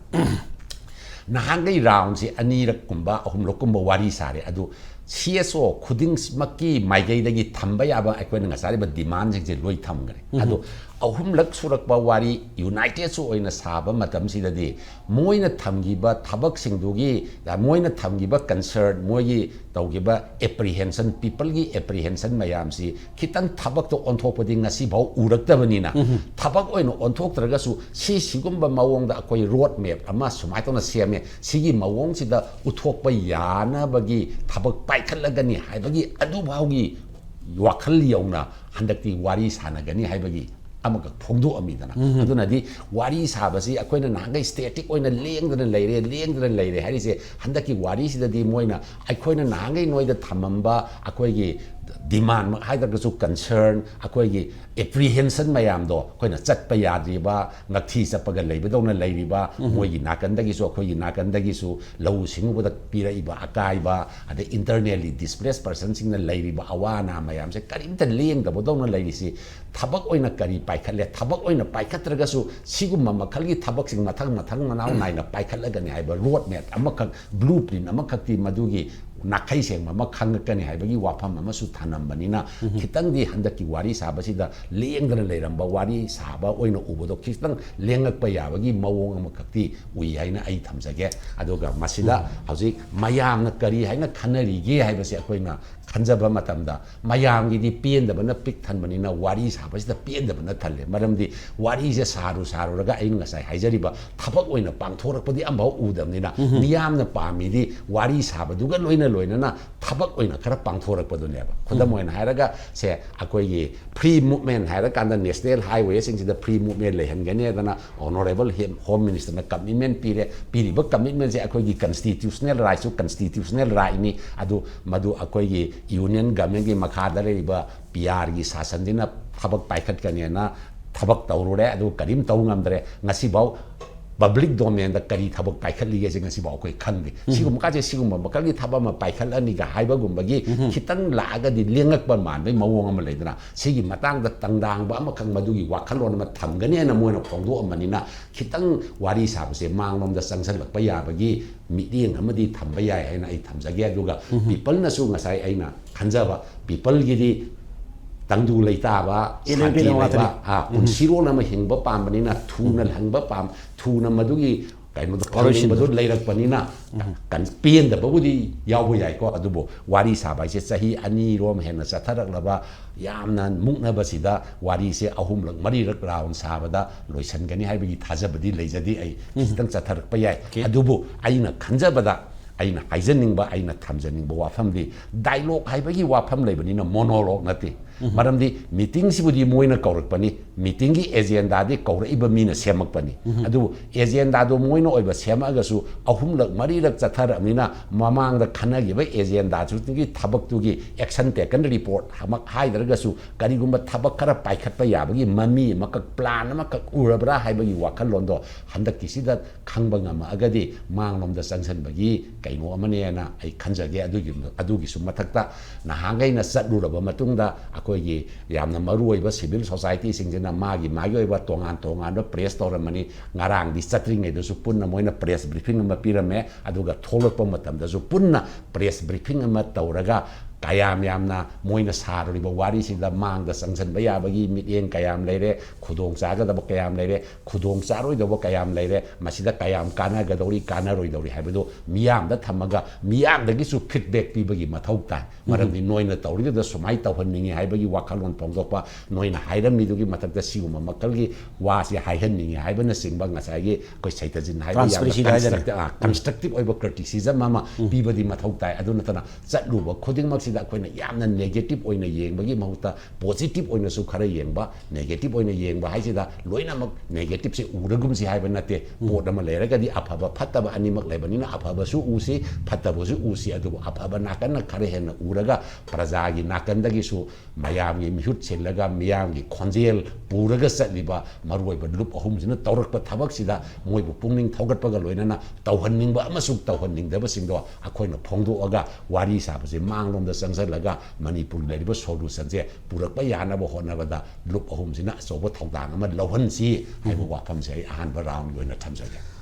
ꯅꯍꯥꯟꯈꯩ ꯔꯥꯎꯟꯁꯤ ꯑꯅꯤꯔꯛꯀꯨꯝꯕ ꯑꯍꯨꯝꯂꯛꯀꯨꯝꯕ ꯋꯥꯔꯤ ꯁꯥꯔꯦ꯫ ꯑꯗꯨ ꯁꯤ ꯑꯦꯁ ꯑꯣ ꯈꯨꯗꯤꯡꯃꯛꯀꯤ ꯃꯥꯏꯀꯩꯗꯒꯤ ꯊꯝꯕ ꯌꯥꯕ ꯑꯩꯈꯣꯏꯅ ꯉꯁꯥꯏ ꯍꯥꯏꯔꯤꯕ ꯗꯤꯃꯥꯟꯁꯤꯡꯁꯦ ꯂꯣꯏ ꯊꯝꯈ꯭ꯔꯦ꯫ ꯑꯗꯣ ꯑꯍꯨꯝꯂꯛ ꯁꯨꯔꯛꯄ ꯋꯥꯔꯤ, ꯌꯨꯅꯥꯏꯇꯦꯠꯁꯨ ꯑꯣꯏꯅ ꯁꯥꯕ ꯃꯇꯝꯁꯤꯗꯗꯤ ꯃꯣꯏꯅ ꯊꯝꯈꯤꯕ ꯊꯕꯛꯁꯤꯡꯗꯨꯒꯤ, ꯃꯣꯏꯅ ꯊꯝꯈꯤꯕ ꯀꯟꯁꯔꯟ, ꯃꯣꯏꯒꯤ ꯇꯧꯈꯤꯕ ꯑꯦꯄ꯭ꯔꯤꯍꯦꯟꯁꯟ, ꯄꯤꯄꯜꯒꯤ ꯑꯦꯄ꯭ꯔꯤꯍꯦꯟꯁꯟ ꯃꯌꯥꯝꯁꯤ ꯈꯤꯇꯪ ꯊꯕꯛꯇ ꯑꯣꯟꯊꯣꯛꯄꯗꯤ ꯉꯁꯤꯐꯥꯎ ꯎꯔꯛꯇꯕꯅꯤꯅ, ꯊꯕꯛ ꯑꯣꯏꯅ ꯑꯣꯟꯊꯣꯛꯇ꯭ꯔꯒꯁꯨ ꯁꯤ ꯁꯤꯒꯨꯝꯕ ꯃꯑꯣꯡꯗ ꯑꯩꯈꯣꯏ ꯔꯣꯗ ꯃꯦꯞ ꯑꯃ ꯁꯨꯃꯥꯏꯅ ꯇꯧꯅ ꯁꯦꯝꯃꯦ, ꯁꯤꯒꯤ ꯃꯑꯣꯡꯁꯤꯗ ꯎꯠꯊꯣꯛꯄ ꯌꯥꯅꯕꯒꯤ ꯊꯕꯛ ꯄꯥꯏꯈꯠꯂꯒꯅꯤ ꯍꯥꯏꯕꯒꯤ ꯑꯗꯨꯐꯥꯎꯒꯤ ꯋꯥꯈꯜ ꯌꯧꯅ ꯍꯟꯗꯛꯇꯤ ꯋꯥꯔꯤ ꯁꯥꯟꯅꯒꯅꯤ ꯍꯥꯏꯕꯒꯤ ꯑꯃꯈꯛ ꯐꯣꯡꯗꯣꯛꯑꯝꯃꯤꯗꯅ꯫ ꯑꯗꯨꯅꯗꯤ ꯋꯥꯔꯤ ꯁꯥꯕꯁꯤ ꯑꯩꯈꯣꯏꯅ ꯅꯍꯥꯟꯈꯩ ꯁ꯭ꯇꯦꯇꯤꯛ ꯑꯣꯏꯅ ꯂꯦꯡꯗꯅ ꯂꯩꯔꯦ, ꯂꯦꯡꯗꯅ ꯂꯩꯔꯦ ꯍꯥꯏꯔꯤꯁꯦ, ꯍꯟꯗꯛꯀꯤ ꯋꯥꯔꯤꯁꯤꯗꯗꯤ ꯃꯣꯏꯅ ꯑꯩꯈꯣꯏꯅ ꯅꯍꯥꯟꯈꯩ ꯅꯣꯏꯗ ꯊꯝꯃꯝꯕ ꯑꯩꯈꯣꯏꯒꯤ ꯗꯤꯃꯥꯟꯃꯛ ꯍꯥꯏꯗ꯭ꯔꯒꯁꯨ, ꯀꯟꯁꯔꯟ, ꯑꯩꯈꯣꯏꯒꯤ ꯑꯦꯄ꯭ꯔꯤꯍꯦꯟꯁꯟ ꯃꯌꯥꯝꯗꯣ, ꯑꯩꯈꯣꯏꯅ ꯆꯠꯄ ꯌꯥꯗ꯭ꯔꯤꯕ, ꯉꯛꯊꯤ ꯆꯠꯄꯒ ꯂꯩꯕꯗꯧꯅ ꯂꯩꯔꯤꯕ, ꯃꯣꯏꯒꯤ ꯅꯥꯀꯟꯗꯒꯤꯁꯨ ꯑꯩꯈꯣꯏꯒꯤ ꯅꯥꯀꯟꯗꯒꯤꯁꯨ ꯂꯧꯎ ꯁꯤꯡꯎꯕꯗ ꯄꯤꯔꯛꯏꯕ ꯑꯀꯥꯏꯕ, ꯑꯗꯩ ꯏꯟꯇꯔꯅꯦꯜꯂꯤ ꯗꯤꯁꯄ꯭ꯂꯦꯁ ꯄꯔꯁꯟꯁꯤꯡꯅ ꯂꯩꯔꯤꯕ ꯑꯋꯥ ꯑꯅꯥ ꯃꯌꯥꯝꯁꯦ ꯀꯔꯤꯝꯇ ꯂꯦꯡꯗꯕꯗꯧꯅ ꯂꯩꯔꯤꯁꯤ꯫ ꯊꯕꯛ ꯑꯣꯏꯅ ꯀꯔꯤ ꯄꯥꯏꯈꯠꯂꯦ? ꯊꯕꯛ ꯑꯣꯏꯅ ꯄꯥꯏꯈꯠꯇ꯭ꯔꯒꯁꯨ ꯁꯤꯒꯨꯝꯕ ꯃꯈꯜꯒꯤ ꯊꯕꯛꯁꯤꯡ ꯃꯊꯪ ꯃꯊꯪ ꯃꯅꯥꯎ ꯅꯥꯏꯅ ꯄꯥꯏꯈꯠꯂꯒꯅꯤ ꯍꯥꯏꯕ ꯔꯣꯗ ꯃꯦꯞ ꯑꯃꯈꯛ, ꯕ꯭ꯂꯨ ꯄ꯭ꯔꯤꯟ ꯑꯃꯈꯛꯇꯤ ꯃꯗꯨꯒꯤ ꯅꯥꯈꯩ ꯁꯦꯡꯕ ꯑꯃ ꯈꯪꯉꯛꯀꯅꯤ ꯍꯥꯏꯕꯒꯤ ꯋꯥꯐꯝ ꯑꯃꯁꯨ ꯊꯝꯂꯝꯕꯅꯤꯅ, ꯈꯤꯇꯪꯗꯤ ꯍꯟꯗꯛꯀꯤ ꯋꯥꯔꯤ ꯁꯥꯕꯁꯤꯗ ꯂꯦꯡꯗꯅ ꯂꯩꯔꯝꯕ ꯋꯥꯔꯤ ꯁꯥꯕ ꯑꯣꯏꯅ ꯎꯕꯗꯣ ꯈꯤꯇꯪ ꯂꯦꯡꯉꯛꯄ ꯌꯥꯕꯒꯤ ꯃꯑꯣꯡ ꯑꯃꯈꯛꯇꯤ ꯎꯏ ꯍꯥꯏꯅ ꯑꯩ ꯊꯝꯖꯒꯦ꯫ ꯑꯗꯨꯒ ꯃꯁꯤꯗ ꯍꯧꯖꯤꯛ ꯃꯌꯥꯝꯅ ꯀꯔꯤ ꯍꯥꯏꯅ ꯈꯟꯅꯔꯤꯒꯦ ꯍꯥꯏꯕꯁꯦ ꯑꯩꯈꯣꯏꯅ ꯈꯟꯖꯕ ꯃꯇꯝꯗ, ꯃꯌꯥꯝꯒꯤꯗꯤ ꯄꯦꯟꯗꯕꯅ ꯄꯤꯛ ꯊꯟꯕꯅꯤꯅ ꯋꯥꯔꯤ ꯁꯥꯕꯁꯤꯗ ꯄꯦꯟꯗꯕꯅ ꯊꯜꯂꯦ꯫ ꯃꯔꯝꯗꯤ ꯋꯥꯔꯤꯁꯦ ꯁꯥꯔꯨ ꯁꯥꯔꯨꯔꯒ ꯑꯩꯅ ꯉꯁꯥꯏ ꯍꯥꯏꯖꯔꯤꯕ ꯊꯕꯛ ꯑꯣꯏꯅ ꯄꯥꯡꯊꯣꯔꯛꯄꯗꯤ ꯑꯃꯐꯥꯎ ꯎꯗꯕꯅꯤꯅ, ꯃꯤꯌꯥꯝꯅ ꯄꯥꯝꯃꯤꯗꯤ ꯋꯥꯔꯤ ꯁꯥꯕꯗꯨꯒ ꯂꯣꯏꯅ ꯂꯣꯏꯅꯅ ꯊꯕꯛ ꯑꯣꯏꯅ ꯈꯔ ꯄꯥꯡꯊꯣꯔꯛꯄꯗꯨꯅꯦꯕ꯫ ꯈꯨꯗꯝ ꯑꯣꯏꯅ ꯍꯥꯏꯔꯒ, ꯁꯦ, ꯑꯩꯈꯣꯏꯒꯤ free movement ꯍꯥꯏꯔꯀꯥꯟꯗ national highwayꯁꯤꯡꯁꯤꯗ free movement ꯂꯩꯍꯟꯒꯅꯤ ꯍꯥꯏꯗꯅ Honourable Home Ministerꯅ commitment ꯄꯤꯔꯦ꯫ ꯄꯤꯔꯤꯕ commitmentꯁꯦ ꯑꯩꯈꯣꯏꯒꯤ constitutional rightꯁꯨ constitutional rightꯅꯤ꯫ ꯑꯗꯨ ꯃꯗꯨ ꯑꯩꯈꯣꯏꯒꯤ union governmentꯀꯤ ꯃꯈꯥꯗ ꯂꯩꯔꯤꯕ P Rꯒꯤ ꯁꯥꯁꯟꯁꯤꯅ ꯊꯕꯛ ꯄꯥꯏꯈꯠꯀꯅꯦꯅ ꯊꯕꯛ ꯇꯧꯔꯨꯔꯦ, ꯑꯗꯨ ꯀꯔꯤꯝ ꯇꯧ ꯉꯝꯗ꯭ꯔꯦ꯫ ꯉꯁꯤꯐꯥꯎ public domainꯗ ꯀꯔꯤ ꯊꯕꯛ ꯄꯥꯏꯈꯠꯂꯤꯒꯦꯁꯦ ꯉꯁꯤꯐꯥꯎ ꯑꯩꯈꯣꯏ ꯈꯪꯗꯦ꯫ ꯁꯤꯒꯨꯝꯕ ꯀꯥꯁꯦ, ꯁꯤꯒꯨꯝꯕ ꯃꯈꯜꯒꯤ ꯊꯕꯛ ꯑꯃ ꯄꯥꯏꯈꯠꯂꯅꯤꯒ ꯍꯥꯏꯕꯒꯨꯝꯕꯒꯤ ꯈꯤꯇꯪ ꯂꯥꯛꯑꯒꯗꯤ ꯂꯦꯡꯉꯛꯄ ꯃꯥꯟꯕꯒꯤ ꯃꯑꯣꯡ ꯑꯃ ꯂꯩꯗꯅ, ꯁꯤꯒꯤ ꯃꯇꯥꯡꯗ ꯇꯪꯗꯥꯡꯕ ꯑꯃꯈꯛ ꯃꯗꯨꯒꯤ ꯋꯥꯈꯜꯂꯣꯟ ꯑꯃ ꯊꯝꯒꯅꯦꯅ ꯃꯣꯏꯅ ꯐꯣꯡꯗꯣꯛꯑꯝꯕꯅꯤꯅ, ꯈꯤꯇꯪ ꯋꯥꯔꯤ ꯁꯥꯕꯁꯦ ꯃꯥꯡꯂꯣꯝꯗ ꯆꯪꯁꯤꯜꯂꯛꯄ ꯌꯥꯕꯒꯤ ꯃꯤꯠꯌꯦꯡ ꯑꯃꯗꯤ ꯊꯝꯕ ꯌꯥꯏ ꯍꯥꯏꯅ ꯑꯩ ꯊꯝꯖꯒꯦ꯫ ꯑꯗꯨꯒ peopleꯅꯁꯨ ꯉꯁꯥꯏ ꯑꯩꯅ ꯈꯟꯖꯕ, peopleꯒꯤꯗꯤ ꯇꯪꯗꯨ ꯂꯩꯇꯥꯕ, ꯏꯂꯣꯏ ꯁꯥꯟꯇꯤ ꯄꯦꯂꯣ ꯂꯩꯕ, ꯉꯥꯛꯇꯅꯤ꯫ ꯑꯥ, ꯄꯨꯟꯁꯤꯔꯣꯜ ꯑꯃ ꯍꯤꯡꯕ ꯄꯥꯝꯕꯅꯤꯅ, ꯊꯨꯅ ꯍꯤꯡꯕ ꯄꯥꯝ, ꯊꯨꯅ ꯃꯗꯨꯒꯤ ꯀꯩꯅꯣꯗꯣ ꯋꯥꯔꯣꯏꯁꯤꯟꯗꯣ꯫ ꯐꯪꯅꯤꯡꯕꯗꯣ ꯂꯩꯔꯛꯄꯅꯤꯅ, ꯀꯟ-, ꯄꯦꯟꯗꯕꯕꯨꯗꯤ ꯌꯥꯎꯕ ꯌꯥꯏꯀꯣ, ꯑꯗꯨꯕꯨ ꯋꯥꯔꯤ ꯁꯥꯕ ꯍꯥꯏꯁꯦ ꯆꯍꯤ ꯑꯅꯤꯔꯣꯝ ꯍꯦꯟꯅ ꯆꯠꯊꯔꯛꯂꯕ ꯌꯥꯝꯅ ꯃꯨꯛꯅꯕꯁꯤꯗ ꯋꯥꯔꯤꯁꯦ ꯑꯍꯨꯝꯂꯛ ꯃꯔꯤꯔꯛ round ꯁꯥꯕꯗ ꯂꯣꯏꯁꯤꯟꯒꯅꯤ ꯍꯥꯏꯕꯒꯤ ꯊꯥꯖꯕꯗꯤ ꯂꯩꯖꯗꯦ꯫ ꯑꯩ ꯈꯤꯇꯪ ꯆꯠꯊꯔꯛꯄ ꯌꯥꯏ꯫ ꯑꯣꯀꯦ꯫ ꯑꯗꯨꯕꯨ ꯑꯩꯅ ꯈꯟꯖꯕꯗ, ꯑꯩꯅ ꯍꯥꯏꯖꯅꯤꯡꯕ, ꯑꯩꯅ ꯊꯝꯖꯅꯤꯡꯕ ꯋꯥꯐꯝꯗꯤ, dialogue ꯍꯥꯏꯕꯒꯤ ꯋꯥꯐꯝ ꯂꯩꯕꯅꯤꯅ monologue ꯅꯠꯇꯦ꯫ ꯃꯔꯝꯗꯤ meetingꯁꯤꯕꯨꯗꯤ ꯃꯣꯏꯅ ꯀꯧꯔꯛꯄꯅꯤ, meetingꯒꯤ agendaꯗꯤ ꯀꯧꯔꯛꯏꯕ ꯃꯤꯅ ꯁꯦꯝꯃꯛꯄꯅꯤ꯫ ꯑꯗꯨꯕꯨ agendaꯗꯣ ꯃꯣꯏꯅ ꯑꯣꯏꯕ ꯁꯦꯝꯃꯛꯑꯒꯁꯨ ꯑꯍꯨꯝꯂꯛ ꯃꯔꯤꯔꯛ ꯆꯠꯊꯔꯛꯑꯕꯅꯤꯅ, ꯃꯃꯥꯡꯗ ꯈꯟꯅꯈꯤꯕ agendaꯗꯨꯒꯤ ꯊꯕꯛꯇꯨꯒꯤ action taken report ꯃꯛ ꯍꯥꯏꯗ꯭ꯔꯒꯁꯨ, ꯀꯔꯤꯒꯨꯝꯕ ꯊꯕꯛ ꯈꯔ ꯄꯥꯏꯈꯠꯄ ꯌꯥꯕꯒꯤ ꯃꯃꯤ ꯑꯃꯈꯛ, plan ꯑꯃꯈꯛ ꯎꯔꯕ꯭ꯔꯥ ꯍꯥꯏꯕꯒꯤ ꯋꯥꯈꯜꯂꯣꯟꯗꯣ ꯍꯟꯗꯛꯀꯤꯁꯤꯗ ꯈꯪꯕ ꯉꯝꯃꯛꯑꯒꯗꯤ ꯃꯥꯡꯂꯣꯝꯗ ꯆꯪꯁꯤꯟꯕꯒꯤ ꯀꯩꯅꯣ ꯑꯃꯅꯦꯅ ꯑꯩ ꯈꯟꯖꯒꯦ꯫ ꯑꯗꯨꯒꯤ, ꯑꯗꯨꯒꯤꯁꯨ ꯃꯊꯛꯇ ꯅꯍꯥꯟꯈꯩꯅ ꯆꯠꯂꯨꯔꯕ ꯃꯇꯨꯡꯗ ꯑꯩꯈꯣꯏ ꯑꯩꯈꯣꯏꯒꯤ ꯌꯥꯝꯅ ꯃꯔꯨ ꯑꯣꯏꯕ civil society ꯁꯤꯡꯁꯤꯅ ꯃꯥꯒꯤ ꯃꯥꯒꯤ ꯑꯣꯏꯕ ꯇꯣꯉꯥꯟ ꯇꯣꯉꯥꯟꯕ press ꯇꯧꯔꯝꯃꯅꯤ꯫ ꯉꯔꯥꯡꯗꯤ ꯆꯠꯇ꯭ꯔꯤꯉꯩꯗꯁꯨ ꯄꯨꯟꯅ ꯃꯣꯏꯅ press briefing ꯑꯃ ꯄꯤꯔꯝꯃꯦ, ꯑꯗꯨꯒ ꯊꯣꯛꯂꯛꯄ ꯃꯇꯝꯗꯁꯨ ꯄꯨꯟꯅ press briefing ꯑꯃ ꯇꯧꯔꯒ ꯀꯌꯥꯝ ꯌꯥꯝꯅ ꯃꯣꯏꯅ ꯁꯥꯔꯨꯔꯤꯕ ꯋꯥꯔꯤꯁꯤꯗ ꯃꯥꯡꯗ ꯆꯪꯁꯤꯟꯕ ꯌꯥꯕꯒꯤ ꯃꯤꯠꯌꯦꯡ ꯀꯌꯥꯝ ꯂꯩꯔꯦ, ꯈꯨꯗꯣꯡ ꯆꯥꯒꯗꯕ ꯀꯌꯥꯝ ꯂꯩꯔꯦ, ꯈꯨꯗꯣꯡ ꯆꯥꯔꯣꯏꯗꯧꯕ ꯀꯌꯥꯝ ꯂꯩꯔꯦ, ꯃꯁꯤꯗ ꯀꯌꯥꯝ ꯀꯥꯟꯅꯒꯗꯧꯔꯤ, ꯀꯥꯟꯅꯔꯣꯏꯗꯧꯔꯤ ꯍꯥꯏꯕꯗꯨ ꯃꯤꯌꯥꯝꯗ ꯊꯝꯃꯒ ꯃꯤꯌꯥꯝꯗꯒꯤꯁꯨ feedback ꯄꯤꯕꯒꯤ ꯃꯊꯧ ꯇꯥꯏ꯫ ꯃꯔꯝꯗꯤ ꯅꯣꯏꯅ ꯇꯧꯔꯤꯗꯨꯗ ꯁꯨꯃꯥꯏꯅ ꯇꯧꯍꯟꯅꯤꯡꯉꯤ ꯍꯥꯏꯕꯒꯤ ꯋꯥꯈꯜꯂꯣꯟ ꯐꯣꯡꯗꯣꯛꯄ, ꯅꯣꯏꯅ ꯍꯥꯏꯔꯝꯃꯤꯗꯨꯒꯤ ꯃꯊꯛꯇ ꯁꯤꯒꯨꯝꯕ ꯃꯈꯜꯒꯤ ꯋꯥꯁꯤ ꯍꯥꯏꯍꯟꯅꯤꯡꯉꯤ ꯍꯥꯏꯕꯅꯆꯤꯡꯕ ꯉꯁꯥꯏꯒꯤ ꯑꯩꯈꯣꯏ ꯁꯩꯇꯖꯤꯟ ꯍꯥꯏꯕ ꯌꯥꯝꯅ Transparency ꯍꯥꯏꯗꯅ꯫ Constructive, ꯑ, constructive ꯑꯣꯏꯕ criticism ꯑꯃ ꯄꯤꯕꯗꯤ ꯃꯊꯧ ꯇꯥꯏ꯫ ꯑꯗꯨ ꯅꯠꯇꯅ ꯆꯠꯂꯨꯕ ꯈꯨꯗꯤꯡꯃꯛꯁꯤꯗ ꯑꯩꯈꯣꯏꯅ ꯌꯥꯝꯅ negative ꯑꯣꯏꯅ ꯌꯦꯡꯕꯒꯤ ꯃꯍꯨꯠꯇ positive ꯑꯣꯏꯅꯁꯨ ꯈꯔ ꯌꯦꯡꯕ, negative ꯑꯣꯏꯅ ꯌꯦꯡꯕ ꯍꯥꯏꯁꯤꯗ ꯂꯣꯏꯅꯃꯛ negative ꯁꯦ ꯎꯔꯒꯨꯝꯁꯤ ꯍꯥꯏꯕ ꯅꯠꯇꯦ꯫ ꯄꯣꯠ ꯑꯃ ꯂꯩꯔꯒꯗꯤ ꯑꯐꯕ ꯐꯠꯇꯕ ꯑꯅꯤꯃꯛ ꯂꯩꯕꯅꯤꯅ ꯑꯐꯕꯁꯨ ꯎꯁꯤ, ꯐꯠꯇꯕꯁꯨ ꯎꯁꯤ, ꯑꯗꯨꯕꯨ ꯑꯐꯕ ꯅꯥꯀꯟꯅ ꯈꯔ ꯍꯦꯟꯅ ꯎꯔꯒ ꯄ꯭ꯔꯖꯥꯒꯤ ꯅꯥꯀꯟꯗꯒꯤꯁꯨ ꯃꯌꯥꯝꯒꯤ ꯃꯤꯍꯨꯠ ꯁꯤꯜꯂꯒ ꯃꯤꯌꯥꯝꯒꯤ ꯈꯣꯟꯖꯦꯜ ꯄꯨꯔꯒ ꯆꯠꯂꯤꯕ ꯃꯔꯨꯑꯣꯏꯕ ꯂꯨꯞ ꯑꯍꯨꯝꯁꯤꯅ ꯇꯧꯔꯛꯄ ꯊꯕꯛꯁꯤꯗ ꯃꯣꯏꯕꯨ ꯄꯨꯛꯅꯤꯡ ꯊꯧꯒꯠꯄꯒ ꯂꯣꯏꯅꯅ ꯇꯧꯍꯟꯅꯤꯡꯕ ꯑꯃꯁꯨꯡ ꯇꯧꯍꯟꯅꯤꯡꯗꯕꯁꯤꯡꯗꯣ ꯑꯩꯈꯣꯏꯅ ꯐꯣꯡꯗꯣꯛꯑꯒ ꯋꯥꯔꯤ ꯁꯥꯕꯁꯦ ꯃꯥꯡꯂꯣꯝꯗ ꯆꯪꯁꯤꯜꯂꯒ ꯃꯅꯤꯄꯨꯔꯒꯤ ꯂꯩꯔꯤꯕ solution ꯁꯦ ꯄꯨꯔꯛꯄ ꯌꯥꯅꯕ ꯍꯣꯠꯅꯕꯗ ꯂꯨꯞ ꯑꯍꯨꯝꯁꯤꯅ ꯑꯆꯧꯕ ꯊꯧꯗꯥꯡ ꯑꯃ ꯂꯧꯍꯟꯁꯤ ꯍꯥꯏꯕ ꯋꯥꯐꯝꯁꯦ ꯑꯩ ꯑꯍꯥꯟꯕ round ꯒꯤ ꯑꯣꯏꯅ ꯊꯝꯖꯒꯦ꯫